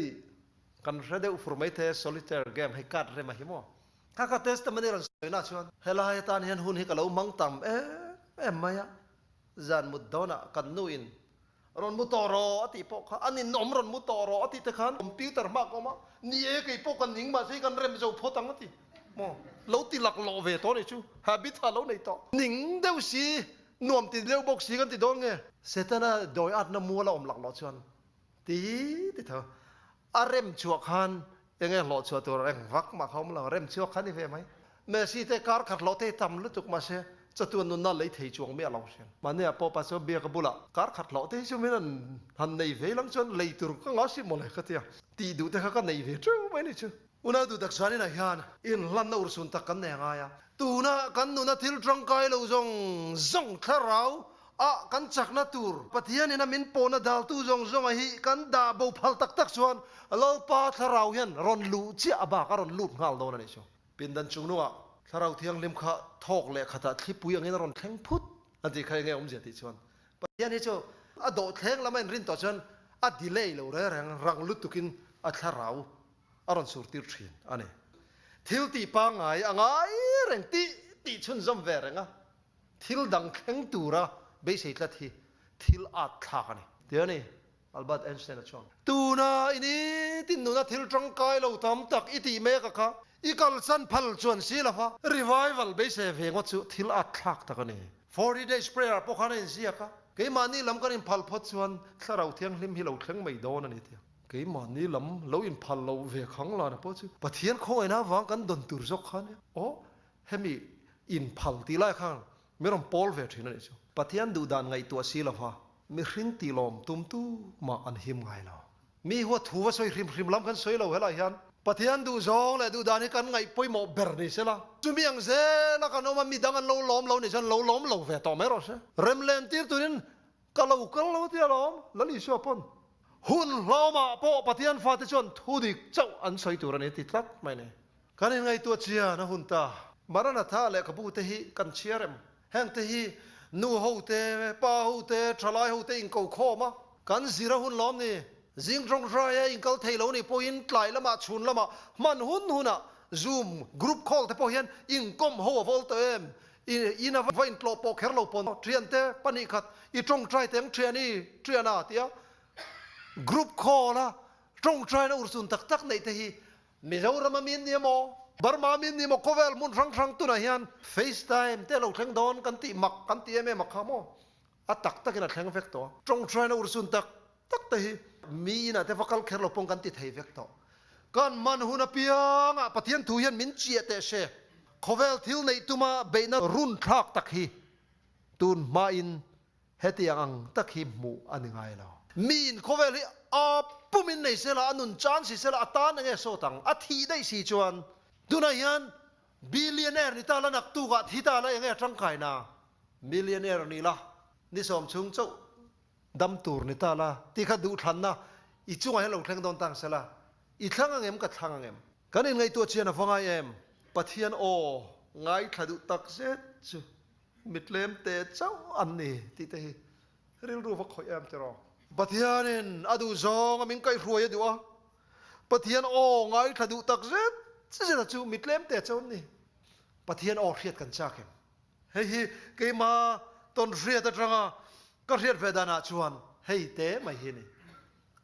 kan hre deuh fur mai the solitaire game hei card rem a hi maw. Kha ka testimony rawn sawi na chuan helai atan hian hun hi ka lo hmang tam em em mai a. Zan mut dawnah kan nu in Rawn mu tawh rawh a tih pawh kha a ninawm rawn mu tawh rawh a tih te khan computer hma ka awm a, ni e kei pawh ka ning mahse kan rem zo phawt ang a ti maw, lo ti laklawh ve tawh a nih chu, habit ha lo nei tawh. Ning deuh si, nuam ti deuh bawk si kan ti dawn nge? Setana dawi atna mual a awm laklawh chuan ti ti tho a rem chhuah khan Enge hlawh chhuah tur eng vak mah kha awm lo, rem chhuak kha ni ve mai. Messi te kar khat hlawh te hi tam lutuk mahse chatuan nunna lei thei chuang miah lo hrian. Mahni-ah pawh pa chuan biaka bulah kar khat hlawh te hi chu min han han nei ve lang chuan lei tur ka ngah si mawle ka tia. Tih duh te kha ka nei ve teuh mai ni chu. Unau duh tak chuan inah hian inhlanna urhsun tak kan nei a ngai a. Tuna kan nuna thil tangkai lo zawng zawng thlarau Ah kan chakna tur Pathianin a min pawhna daltu zawng zawnga hi kan dah bo phal tak tak chuan Lalpa thlarau hian rawn luh chiah a bak a rawn lut nghal dawn a nih chu. Pindan chungnungah thlarau thianghlim kha thawk leh khatah thlipui angin a rawn thleng phut an tih kha enge awmzia tih chuan Pathian hi chu a dawhthleng lama inrin tawh chuan a delay lo reng reng rang lutukin a thlarau a rawn surtir thin a ni. Thil tih pangngai a ngai reng tih tih chhunzawm ve reng a. Thil dang thleng tura beisei tlat hi thil at thlak a ni. Ti a ni, Albert Einstein-a chuan. Tuna i nitin nuna thil tangkai lo tam tak i tih mek a kha, i kalsan phal chuan si lo va, revival beisei ve ngawt chu thil at thlak tak a ni. 40 Days Prayer pawh khan a inziak a, keimahni lam kan inphal phawt chuan Thlarau Thianghlim hi lo thleng mai dawn a ni tia. Keimahni lam lo inphal lo ve khang lana pawh chu Pathian khawngaihna avang kan dawn tur zawk kha a nia. Aw, Hemi inphal tih lai khan min rawn pawl ve thin a nih chu. Pathian duhdan ngaihtuah si lova mihring tih lawm tum tu mah an him ngai lo. Mi huat thu va sawi hrim hrim lam kan sawi lo helai hian Pathian duhzawng leh duhdan hi kan ngaih pawimawh ber ni sela. Chumi ang zela kan awm a midang an lo lawm lo nih chuan lo lawm lo ve tawh mai rawh se. Remlen tir turin Ka lo kal lo tia lawm, Lal Isua pawn hun hlawmah pawh Pathian fate chuan thu dik chauh an sawi tur a ni ti tlat mai ni. Kan inngaihtuah chian a hun ta. Maranatha lehkhabu te hi kan chhiar em? Heng te hi nu ho te, pa ho te, thalai ho te inko khawm a, kan zir a hun lawm ni. Zing tawngtaia inkal thei lo nih pawhin tlai lamah chhun lamah hman hun hunah Zoom group call te pawh hian inkawm ho a vawl tawh em? I ina va intlawh pawh kher lo pawn thiante pahnih khat i tawngtai teng thian i thian a tia group call a tawngtaina urchun tak tak neih te hi Mizoram a min ni emaw, Burma a min ni emaw khawvel hmun hrang hrang tunah hian FaceTime te lo thleng dawn kan tih mak kan ti em em a kha maw? A tak takin a thleng vek tawh a. Tawngtaina urchun tak tak te hi mi inah te va kal kher lo pawng kan ti thei vek tawh. Kan man hun apiangah Pathian thu hian min chiah teh se. Khawvel thil neih tuma beihna run thlak tak hi tun hmain hetiang ang tak hi hmuh a ni ngai lo. Miin khawvel hi a pumin nei sela, a nun chan si sela, a tan enge sawt ang? A thih daih si chuan tunah hian billionaire ni ta la, naktukah thi ta la enge a tangkaina? Millionaire ni la, ni sawm chhung chauh Dam tur ni ta la, ti kha duhthlanna i chungah hian lo thleng dawn tang sela, i thlang ang em ka thlang ang em? Kan inngaihtuah chian a va ngai em? Pathian aw ngaithla duh tak zet chu mitlem te chauh an ni tih te hi rilru va khawih em tiraw? Pathianin a duh zawng a min kaihhruai a duh a, Pathian aw ngaithla duh tak zet zeta chu mitlem te chauh an ni. Pathian aw hriat kan chak em? Hei hi keima tawn hriat atanga ka hriat ve danah chuan hei te mai hi a ni.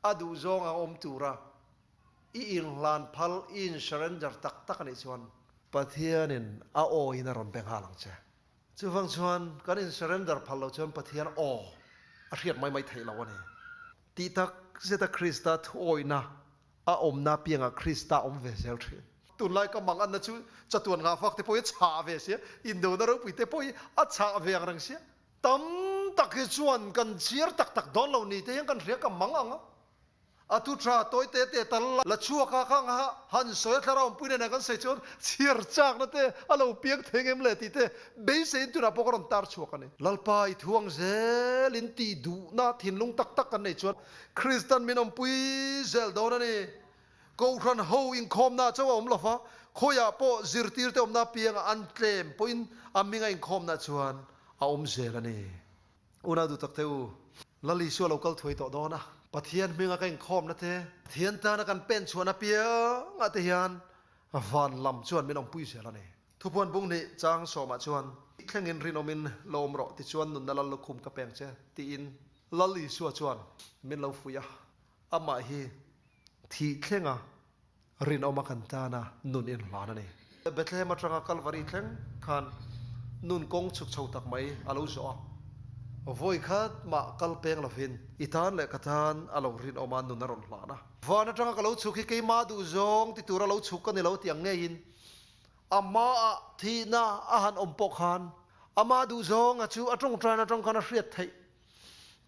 A duh zawng a awm tura i inhlan phal, i in surrender tak tak a nih chuan Pathianin a awin a rawn be nghal ang che. Chuvang chuan kan in surrender phal loh chuan Pathian aw a hriat mai mai theih loh a ni. Tih tak zeta Krista thuawihna A awmna piangah Krista awm ve zel thin. Tunlai ka mang anna chu chatuan ngahfak te pawh hi a chhah ve sia, indona ropui te pawh hi a chhah ve ang reng sia. Tam tak hi chuan kan chhiar tak tak dawn lo ni te hian kan hria ka mang ang a. A thu tha tawi te te tal la chhuak a kha ang a han sawi a thlarau awmpui nena kan sawi chuan chhiar chakna te a lo piang thei ngem le tih te beiseiin tunah pawh ka rawn tar chhuak a ni. Lalpa i thuang zelin tih duhna thinlung tak tak kan nei chuan Kristan min awmpui zel dawn a ni. Kohhran ho inkhawmna chauh a awm lo va, khawiah pawh zirtirte awmna apiangah an tlem pawhin a hminga inkhawmna chuan a awm zel a ni. Unau duh takte u, Lal Isua lo kal thuai tawh dawn a, Pathian hminga ka inkhawmna te, Pathian tana kan pen chhuahna apiangah te hian van lam chuan min awmpui zel a ni. Thupuan bung hnih chang sawmah chuan, Thlengin rinawmin lo awm rawh, tichuan nunna lal lukhum ka peng che, tiin Lal Isua chuan min lo fuih a, amah hi thih thlenga rinawma kan tana nun inhlan a ni. Bethlehem atanga Kalvari thleng khan nun kawng chhuk chho tak mai a lo zawh a, vawi khat mah kal peng lovin i tan leh ka tan a lo rinawma nun a rawn hlan a. Van atanga ka lo chhuk hi keimah duh zawng ti tura lo chhuk ka ni lo tih ang ngeiin A hmaah thihna a han awm pawh khan amah duhzawnga chu a tawngtaina atang khan a hriat theih.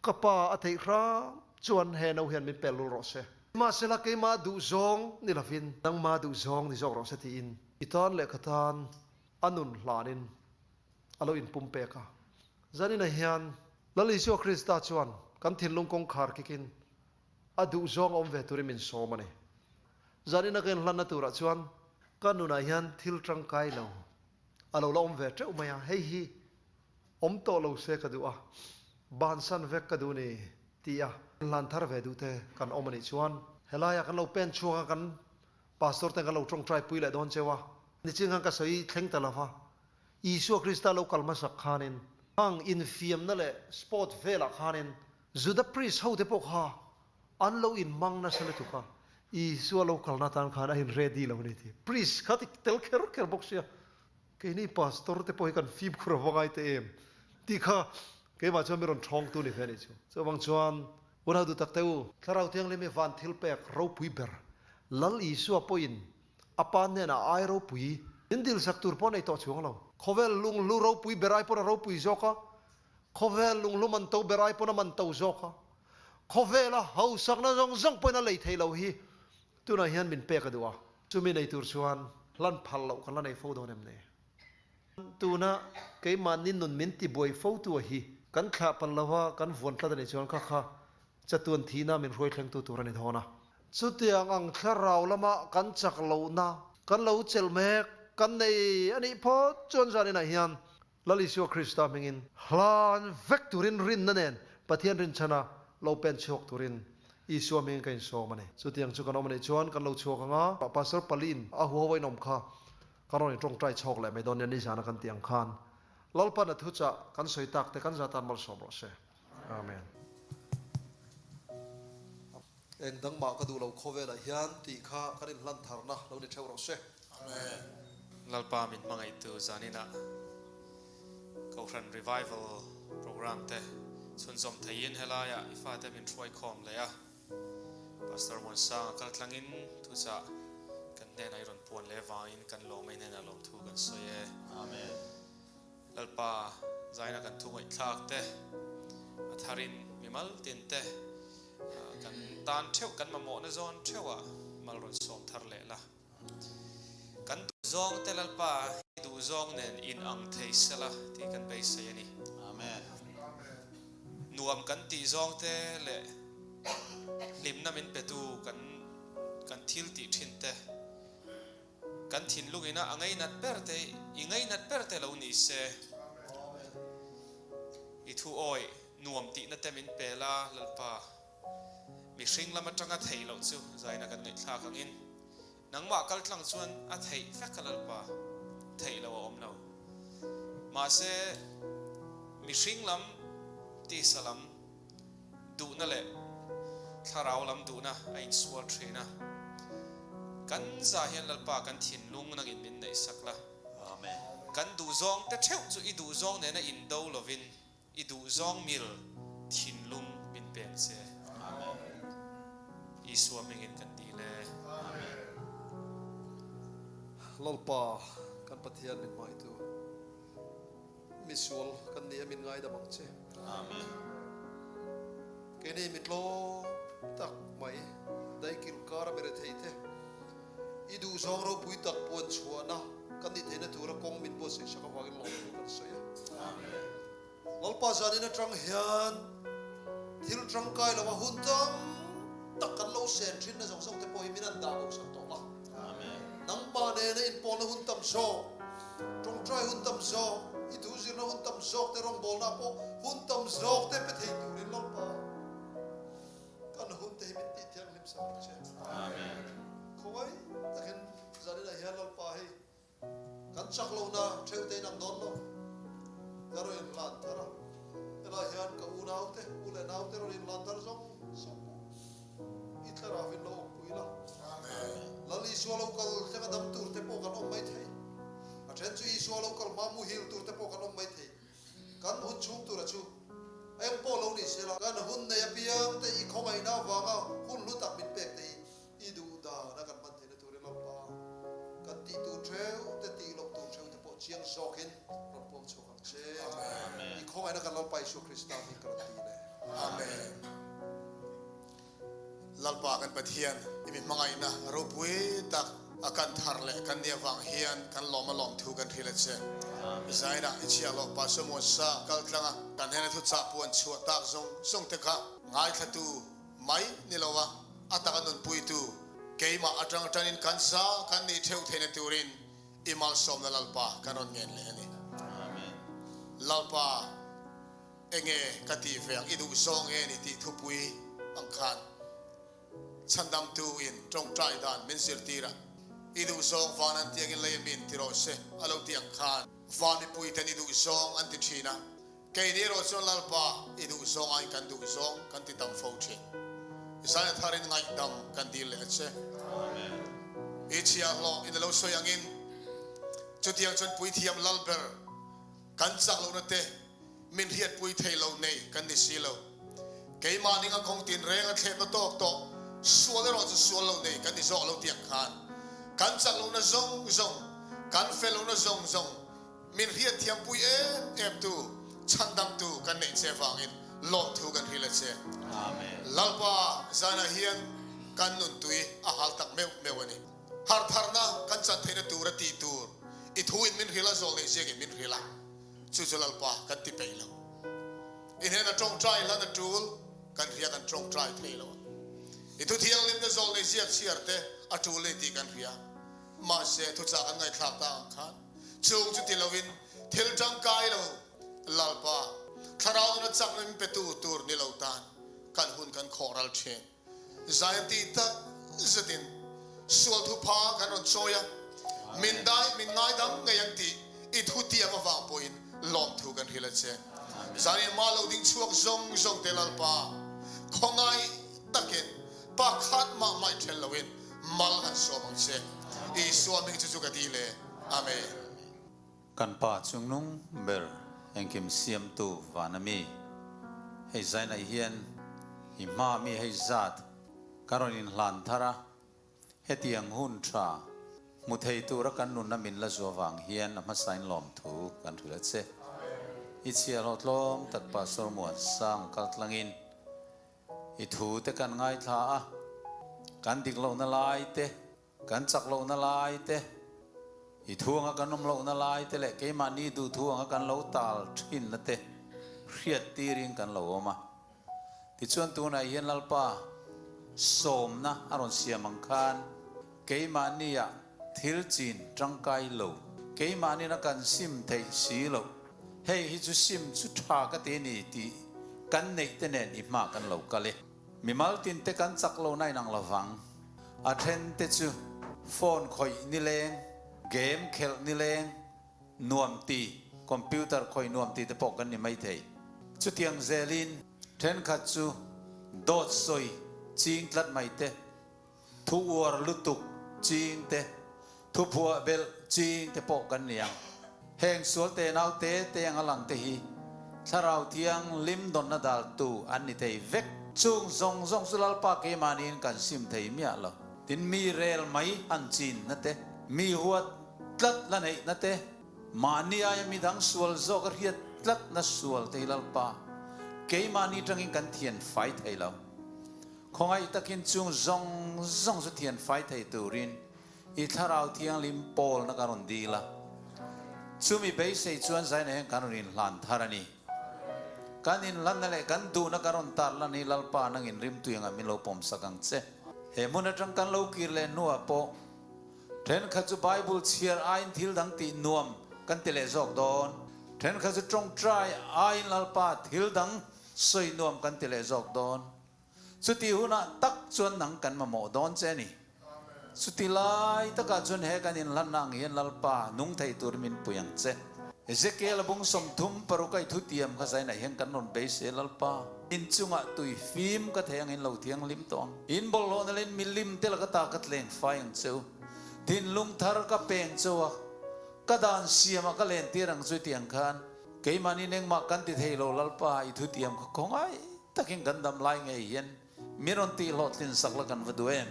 Ka pa a theih hram chuan he no hian min pel lul rawh se. Mahsela keimah duhzawng ni lovin nangmah duhzawng ni zawk rawh se tiin i tan leh ka tan a nun hlanin a lo inpumpek a. Zaninah hian Lal Isua Krista chuan kan thinlung kawngkhar kikin a duhzawng a awm ve turin min sawm a ni. Zanina ka inhlanna turah chuan ka nunah hian thil tangkai lo a lo la awm ve teuh mai a, hei hi awm tawh lo se ka duh a, bansan vek ka duh ni ti a inhlan thar ve duh te kan awm a nih chuan helaiah kan lo pen chhuak a, kan pastor ten kan lo tawngtai pui leh dawn cheu a, nichin khan ka sawi thleng ta lova Isua Krista lo kal hmasak khanin hang infiamna leh sport velah khanin Juda priest ho te pawh kha An lo inmang nasa lutuk a, Isua lo kalna atan khan a in ready lo a ni tih priest kha ti tel kher kher bawk sia, keini pastor te pawh hi kan fimkhur a va ngai teh em tih kha keimah chuan mi rawn thawngtu ni ve a nih chu. Chuvang chuan unau duh tak te u, Thlarau Thianghlim hi van thil pek ropui ber, Lal Isua pawhin a pa hnenah ai ropui min dilsak tur pawh a nei tawh chuang lo. Khawvel lunghlu ropui ber ai pawn a ropui zawk a, khawvel lunghlu man to ber ai pawn a man to zawk a, Khawvela hausakna zawng zawng pawhin a lei thei lo hi tunah hian min pek a duh a, chumi nei tur chuan hlan phal loh kan la nei fo dawn em ni? Tuna keimahni nun min tibuai fo tu a hi kan thlah palh lo a, kan vuan tlat a nih chuan kha kha chatuan thihna min hruai thlengtu tur a ni dawn a. Chutiang ang thlarau lama kan chak lohna kan lo chelh mek kan nei a nih phawt chuan zaninah hian Lal Isua Krista hmingin hlan vek turin rinna nen Pathian rinchhana lo pen chhuak turin Isua hmingin ka insawm a ni. Chutiang chu kan awm a nih chuan kan lo chhuak ang a, Pastor Palin a huho a inawm kha kan rawn intawngtai chhawk leh mai dawn nia nizana kan tih ang khan Lalpan a thuchah kan sawi tak te kan za tan malsawm rawh se. Amen. Eng dang mah ka duh lo khawvelah hian tih kha kan inhlan tharna lo ni theuh rawh se. Amen. Lalpa min hmangaihtu zaninah Kohhran Revival Programme te chhunzawm theiin helaiah i fate min hruaikhawm leh a. Pastor Muansanga kal tlangin thuchah kan hnenah i rawn puan leh vangin kan lawm a, i hnenah lawmthu kan sawi e. Amen. Lalpa zaina kan thu ngaihthlak te, a tharin mimal tin te kan tan theuh, kan mamawhna zawn theuhah mal rawn sawm thar leh la. Kan duhzawng te Lalpa i duhzawng nen in ang thei sela tih kan beisei a ni. Amen. Nuam kan tih zawng te leh hlimna min petu kan kan thil tih thin te, kan thinlung ina a ngainat ber te i ngainat ber te lo ni se. I thu awih nuam tihna te min pe la Lalpa. Mihring lam atanga theih loh chu zaina kan ngaihthlak angin nangmah kal tlang chuan a theih vek a Lalpa, theih loh a awm lo. Mahse, mihring lam, tisa lam duhna leh thlarau lam duhna a insual thin a. Kan zah hian Lalpa kan thinlung nangin min neihsak la. Kan duhzawng te theuh chu i duhzawng nena indo lovin I duhzawng mil thinlung min pek che. Amen. Isua hmingin kan dil e. Amen. Lalpa kan Pathian min hmaitu misual kan ni a min ngaidam ang che. Amen. Keini mi tlawm tak mai daikil kara mi rethei te i duhzawng ropui tak puan chhuahna kan nih theihna tura kawng min buatsaih sak avangin lawmthu kan sawi a. Amen. Lalpa zanin atang hian thil tangkai lova hun tam tak kan lo sen thinna zawng zawng te pawh hi min an dah bo sak tawh la. Amen. Nangmah nena inpawlna hun tam zawk, tawngtai hun tam zawk, i thu zirna hun tam zawk te, rawngbawlna pawh hun tam zawk te pe thei turin Lalpa kan hun te hi min tih thianghlim sak ang che. Amen. Khawngaih takin zaninah hian Lalpa hei Kan chak lohna theuh te in ang dawn lo. Ka rawn inhlan thar a, helai hian ka unaute, u leh naute rawn inhlan thar zawng zawng pawh i thlarau in lo awmpui la. Lal Isua lo kal thleng a dam tur te pawh kan awm mai thei. A then chu Isua lo kal hma muhil tur te pawh kan awm mai thei. Kan hun chhung tura chu eng pawh lo ni se la, kan hun nei apiang te i khawngaihna avanga hun hlu tak min pek te hi I duh dan a kan hman theihna turin Lalpa kan tih tur theuh te tih loh tur theuh te pawh chiang zawkin rawn puang chhuak ang che. I khawngaihna kan Lalpa Isua Krista hming ka rawn ti le. Amen. Lalpa kan Pathian i mi hmangaihna ropui tak a kan thar leh kan nih avang hian kan lawm a lawm thu kan hrilh a che. Zainah i chhiah loh Pastor Muansa kal tlang a kan hnena thuchah puan chhuah tak zawng zawng te kha ngaithlatu mai ni lo a, a taka nunpuitu keimah atang tanin kan za kan nih theuh theihna turin i malsawmna Lalpa kan rawn ngen leh a ni. Lalpa, enge ka tih ve ang, i duh zawng nge ni tih thupui ang khan chhandamtu in tawngtai dan min zirtir a, i duh zawng van an tiangin lei a min ti rawh se a lo tih ang khan van mipuiten i duh zawng an ti thin a, Keini erawh chuan Lalpa i duh zawng aiin kan duh zawng kan ti tam fo thin. Zaia tharin ngaihdam kan dil leh a che. I chhiahhlawh in a lo sawi angin chutiang chuan puithiam lal ber kan chak lohna te min hriatpui thei lo nei kan ni si lo. Keimah ning a kawng tinreng a thlepna tawk tawh sual erawh chu sual lo nei kan ni zawk lo tiang khan kan chak lohna zawng zawng, kan fel lohna zawng zawng Min hriatthiampui em em tu, chhandamtu kan neih che vangin lawmthu kan hrilh a che. Lalpa zanah hian kan nuntui a hal tak meuh meuh a ni. Harhtharna kan chan theihna tur a tih tur i thu in min hrilh a, zawl neih ziakin min hrilh a, chu chu Lalpa kan ti peih lo. I hnena tawngtai hlan a tul, kan hria kan tawngtai thei lo a. I thu thianghlimna zawl neih ziak chhiar te a tul a ni tih kan hria. Mahse thuchah kan ngaihthlak ta ang khan chung chu ti loin thil tangkai lo Lalpa thlarau nuna chakna min petu tur ni lo tan kan hun kan khawh ral thin. Zai tih tak zetin sual thupha kan rawn chawi a, min dai min ngaidam ngei ang tih i thutiam avang pawhin lawmthu kan hrilh a che. Zanin mah lo ding chhuak zawng zawng te Lalpa, khawngaih takin pakhat mah hmaih then loin mal han sawm ang che. Isua hming chu chu ka dil e. Amen. Kan Pa chungnung ber engkim siamtu van a mi, hei zainah hian i hma mi hei zat ka rawn inhlan thar a, hetiang hun tha hmu thei tura kan nunna min la zuah vang hian a hmasain lawmthu kan hrilh a che. I chhiahhlawh tlawm tak Pastor Muansang kaltlangin i thu te kan ngaithla a, kan dik lohna lai te, Kan chak lohna lai te, i thu anga kan awm lohna lai te leh keimahni duhthu anga kan lo tal thinna te hriat tirin kan lo awm a. Tichuan tunah hian Lalpa sawmna a rawn siam ang khan keimahnia thil chin tangkai lo, keimahnin a kan sim theih si loh, hei hi chu sim chu tha ka ti a ni tih kan neih te nen i hma kan lo kal e. Mimal tin te kan chak lo na inang lovang. A then te chu phone khawih nileng, game khelh nileng, nuam ti, computer khawih nuam ti te pawh kan ni mai thei. Chutiang zelin thenkhat chu dawt sawi ching tlat mai te, thu uar lutuk ching te, thu phuah belh ching te pawh kan ni ang. Heng sual te nau te te anga lang te hi Thlarau Thianghlim dawnna daltu an ni thei vek. Chung zawng zawng chu Lalpa keimahniin kan sim thei miah lo. Tin, mi rel mai han chinna te, mi huat tlat la neihna te, mahni aia midang sual zawk a hriat tlatna sual te hi Lalpa keimahni tangin kan thian fai thei lo. Khawngaih takin chung zawng zawng chu thian fai thei turin i Thlarau Thianghlim pawlna ka rawn dil a. Chumi beisei chuan zaina hian kan rawn inhlan thar a ni. Kan inhlanna leh kan duhna ka rawn tar lan hi Lalpa nangin rimtui anga min lo pawmsak ang che. He hmun atang kan lo kir leh hnuah pawh thenkhat chu Bible chhiar aiin thil dang tih nuam kan ti leh zawk dawn. Thenkhat chu tawngtai aiin Lalpa thil dang sawi nuam kan ti leh zawk dawn. Chuti hunah tak chuan nang kan mamawh dawn che a ni. Chuti lai takah chuan he kan inhlanna ang hian Lalpa nung thei tur min pui ang che. Ezekiel a bung 36 a i thutiam kha zainah hian kan rawn beisei Lalpa, in chungah tui fim ka thei ang in lo thianghlim tawh ang. In bawlhhlawhna leh in milim te laka ta ka tleng fai ang che u. Thinlung thar ka peng cheu a, ka dan siamah ka lentir ang chu i ti ang khan keimahni engmah kan ti thei lo Lalpa i thutiam kha khawngaih takin kan dam lai ngei hian min rawn tih hlawhtlin sak la kan va duh em?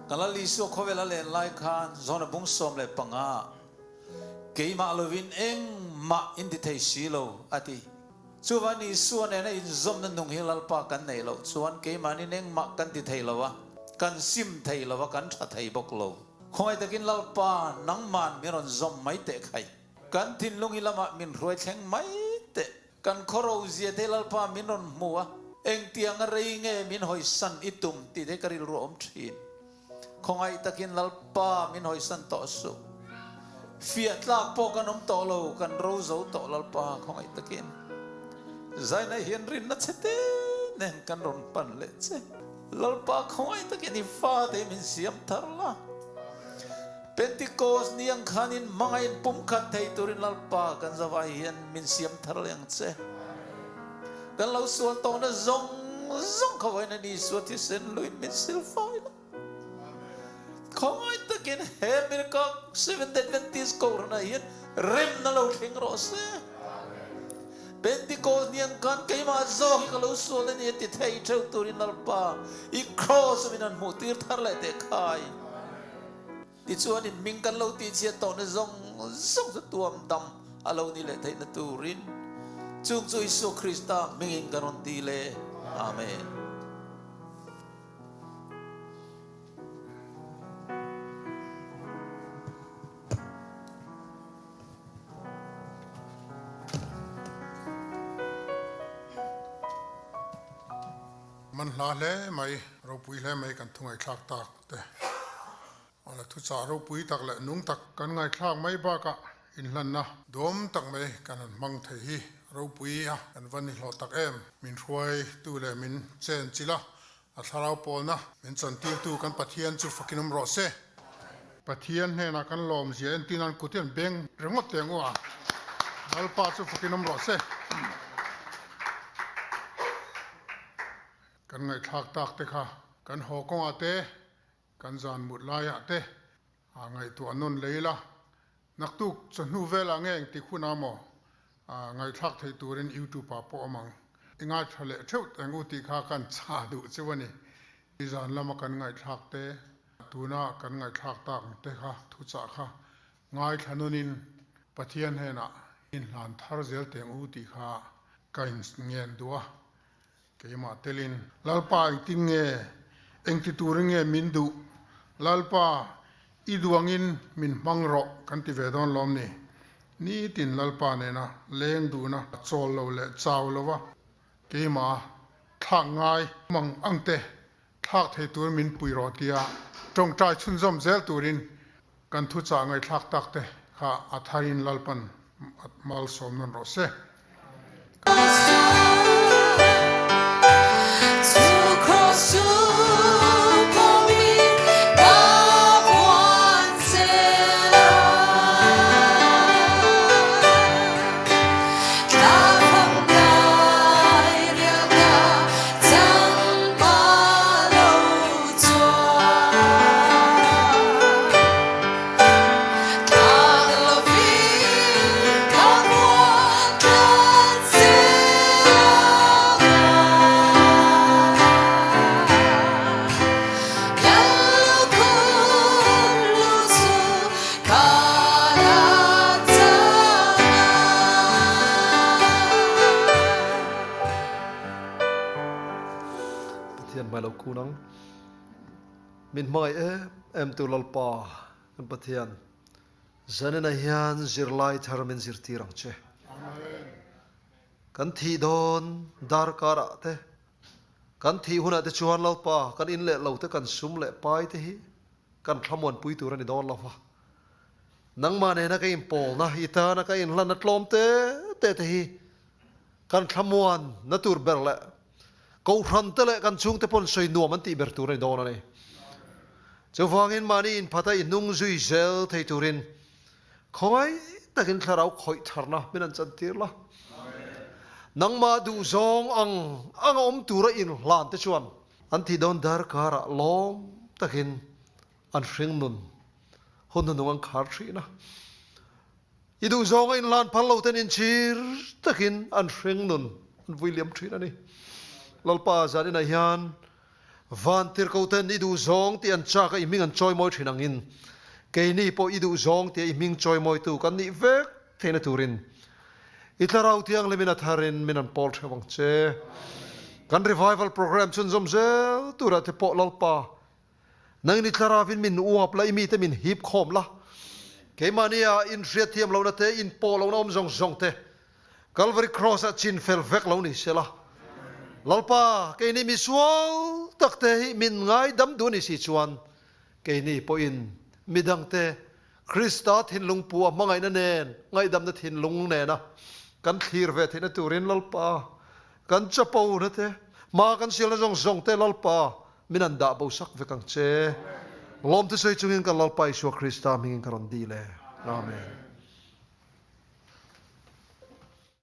Kan Lal Isua khawvel a len lai khan Zona bung 15 keimah lovin engmah in ti thei si lo a ti. Chuvan Isua nena inzawmna nung hi Lalpa kan neih loh chuan keimahnin engmah kan ti thei lo a, kan sim thei lo a, kan tha thei bawk lo. Khawngaih takin Lalpa nangman min rawn zawm mai teh khai. Kan thinlung hi lamah min hruai thleng mai teh. Kan khawro zia te Lalpa min rawn hmu a, engtianga rei nge min hawisan i tum tih te ka rilru a awm thin. Khawngaih takin Lalpa min hawisan tawh suh. Fiah tlak pawh kan awm tawh lo, kan ro zo tawh Lalpa khawngaih takin. Zaina hian rinna che te nen kan rawn pan leh che. Lalpa khawngaih takin i fate min siam thar la. Pentecost ni ang khanin hmangaih pumkhat thei turin Lalpa kan zavai hian min siam thar leh ang che. Kan lo sual tawhna zawng zawng kha vawiin a ni Isua thisen luin min sil fai la. Khawngaih takin he America Seventh Adventist Kohhranah hian remna lo thleng rawh se. Pentecost ni ang khan keimah zawk hi ka lo sual a ni a ti thei theuh turin Lalpa i Kraws a min han hmuh tir thar leh teh khai. Tichuan in hming kan lo tihchhiat tawhna zawng zawng chu tuam dam a lo ni leh theihna turin chung chu Isua Krista hmingin kan rawn ti le. Amen. Man hla hle mai, ropui hle mai kan thu ngaihthlak tak te. Awle thuchah ropui tak leh nung tak kan ngaihthlak mai bakah inhlanna duam tak mai kan han hmang thei hi ropui a kan va ni hlawh tak em. Min hruaitu leh min chen chilh a. A thlarau pawlna min chantirtu kan Pathian chu fakin awm rawh se. Pathian hnenah kan lawmzia entin an kut hian beng ringawt teh ang u a, Lalpa chu fakin awm rawh se. Kan ngaihthlak tak te kha kan haw kawngah te, kan zan mut laiah te a ngaihtuah nawn lei la, naktuk chawhnu velah nge engtik hunah maw ngaihthlak theih turin YouTube ah pawh awm ang. I ngaithla leh theuh eng u tih kha kan chah duh cheu a ni. I zan lama kan ngaihthlak te, tuna kan ngaihthlak tak ang te kha thuchah kha ngaithla nawnin Pathian hnenah inhlan thar zel teh ang u tih kha ka inngen duh a. Keimah telin, Lalpa engtin nge, engti turin nge min duh? Lalpa, i duangin min hmang rawh kan ti ve dawn lawm ni? Nitin Lalpa nena leng duhna chawl lo leh chau lova keimah thlak ngai mang ang te thlak thei turin min pui rawh tia tawngtai chhunzawm zel turin kan thuchah ngaihthlak tak te kha a tharin Lalpan malsawm nawn rawh se. Pathian hmai lo kun ang. Min hmangaih em em tu Lalpa kan Pathian Zanina hian zirlai thar min zirtir ang che. Kan thih dawn darkar ah te, kan thih hunah te chuan Lalpa kan in leh lo te kan sum leh pai te hi kan thlamuanpui tur a ni dawn lo va. Nangmah nena ka inpawlna, i tana ka inhlanna tlawm te te te hi kan thlamuan na tur ber leh Kohhran te leh kan chhungte pawn sawi nuam an tih ber tur a ni dawn a ni. Chuvangin mahni inphata i hnung zui zel thei turin khawngaih takin thlarau khawih tharna min an chantir la. Nangmah duhzawng ang ang a awm tura inhlan te chuan an tih dawn darkarah lawm takin an hring nun hun hnunung an khar thin a. I duhzawng a inhlan phal lo ten inchhir takin an hring nun an vui liam thin a ni. Lalpa zaninah hian van tirhko ten i duhzawng tih an chak a i hming an chawimawi thin angin keini pawh i duhzawng tia i hming chawimawitu kan nih vek theihna turin i thlarau thianghlimin a tharin min an pawl theuh ang che. Kan revival program chhunzawm zel turah te pawh Lalpa Nang ni thlarauin min uap la, i mite min hip khawm la. Keimahnia inhriatthiam lohna te, inpawh lohna awm zawng zawng te, Calvary Cross-ah chin fel vek lo ni se la. Lalpa, keini misual tak te hi min ngaidam duh ni si chuan, keini pawhin midangte Krista thinlung pu a hmangaihna nen, ngaihdamna thinlung nena kan thlir ve theihna turin Lalpa, kan chapo na te, hma kan sialna zawng zawng te Lalpa, Min an dah bo sak vek ang che. Lawmte sawi chungin ka Lalpa Isua Krista hmingin ka rawn dil e. Amen.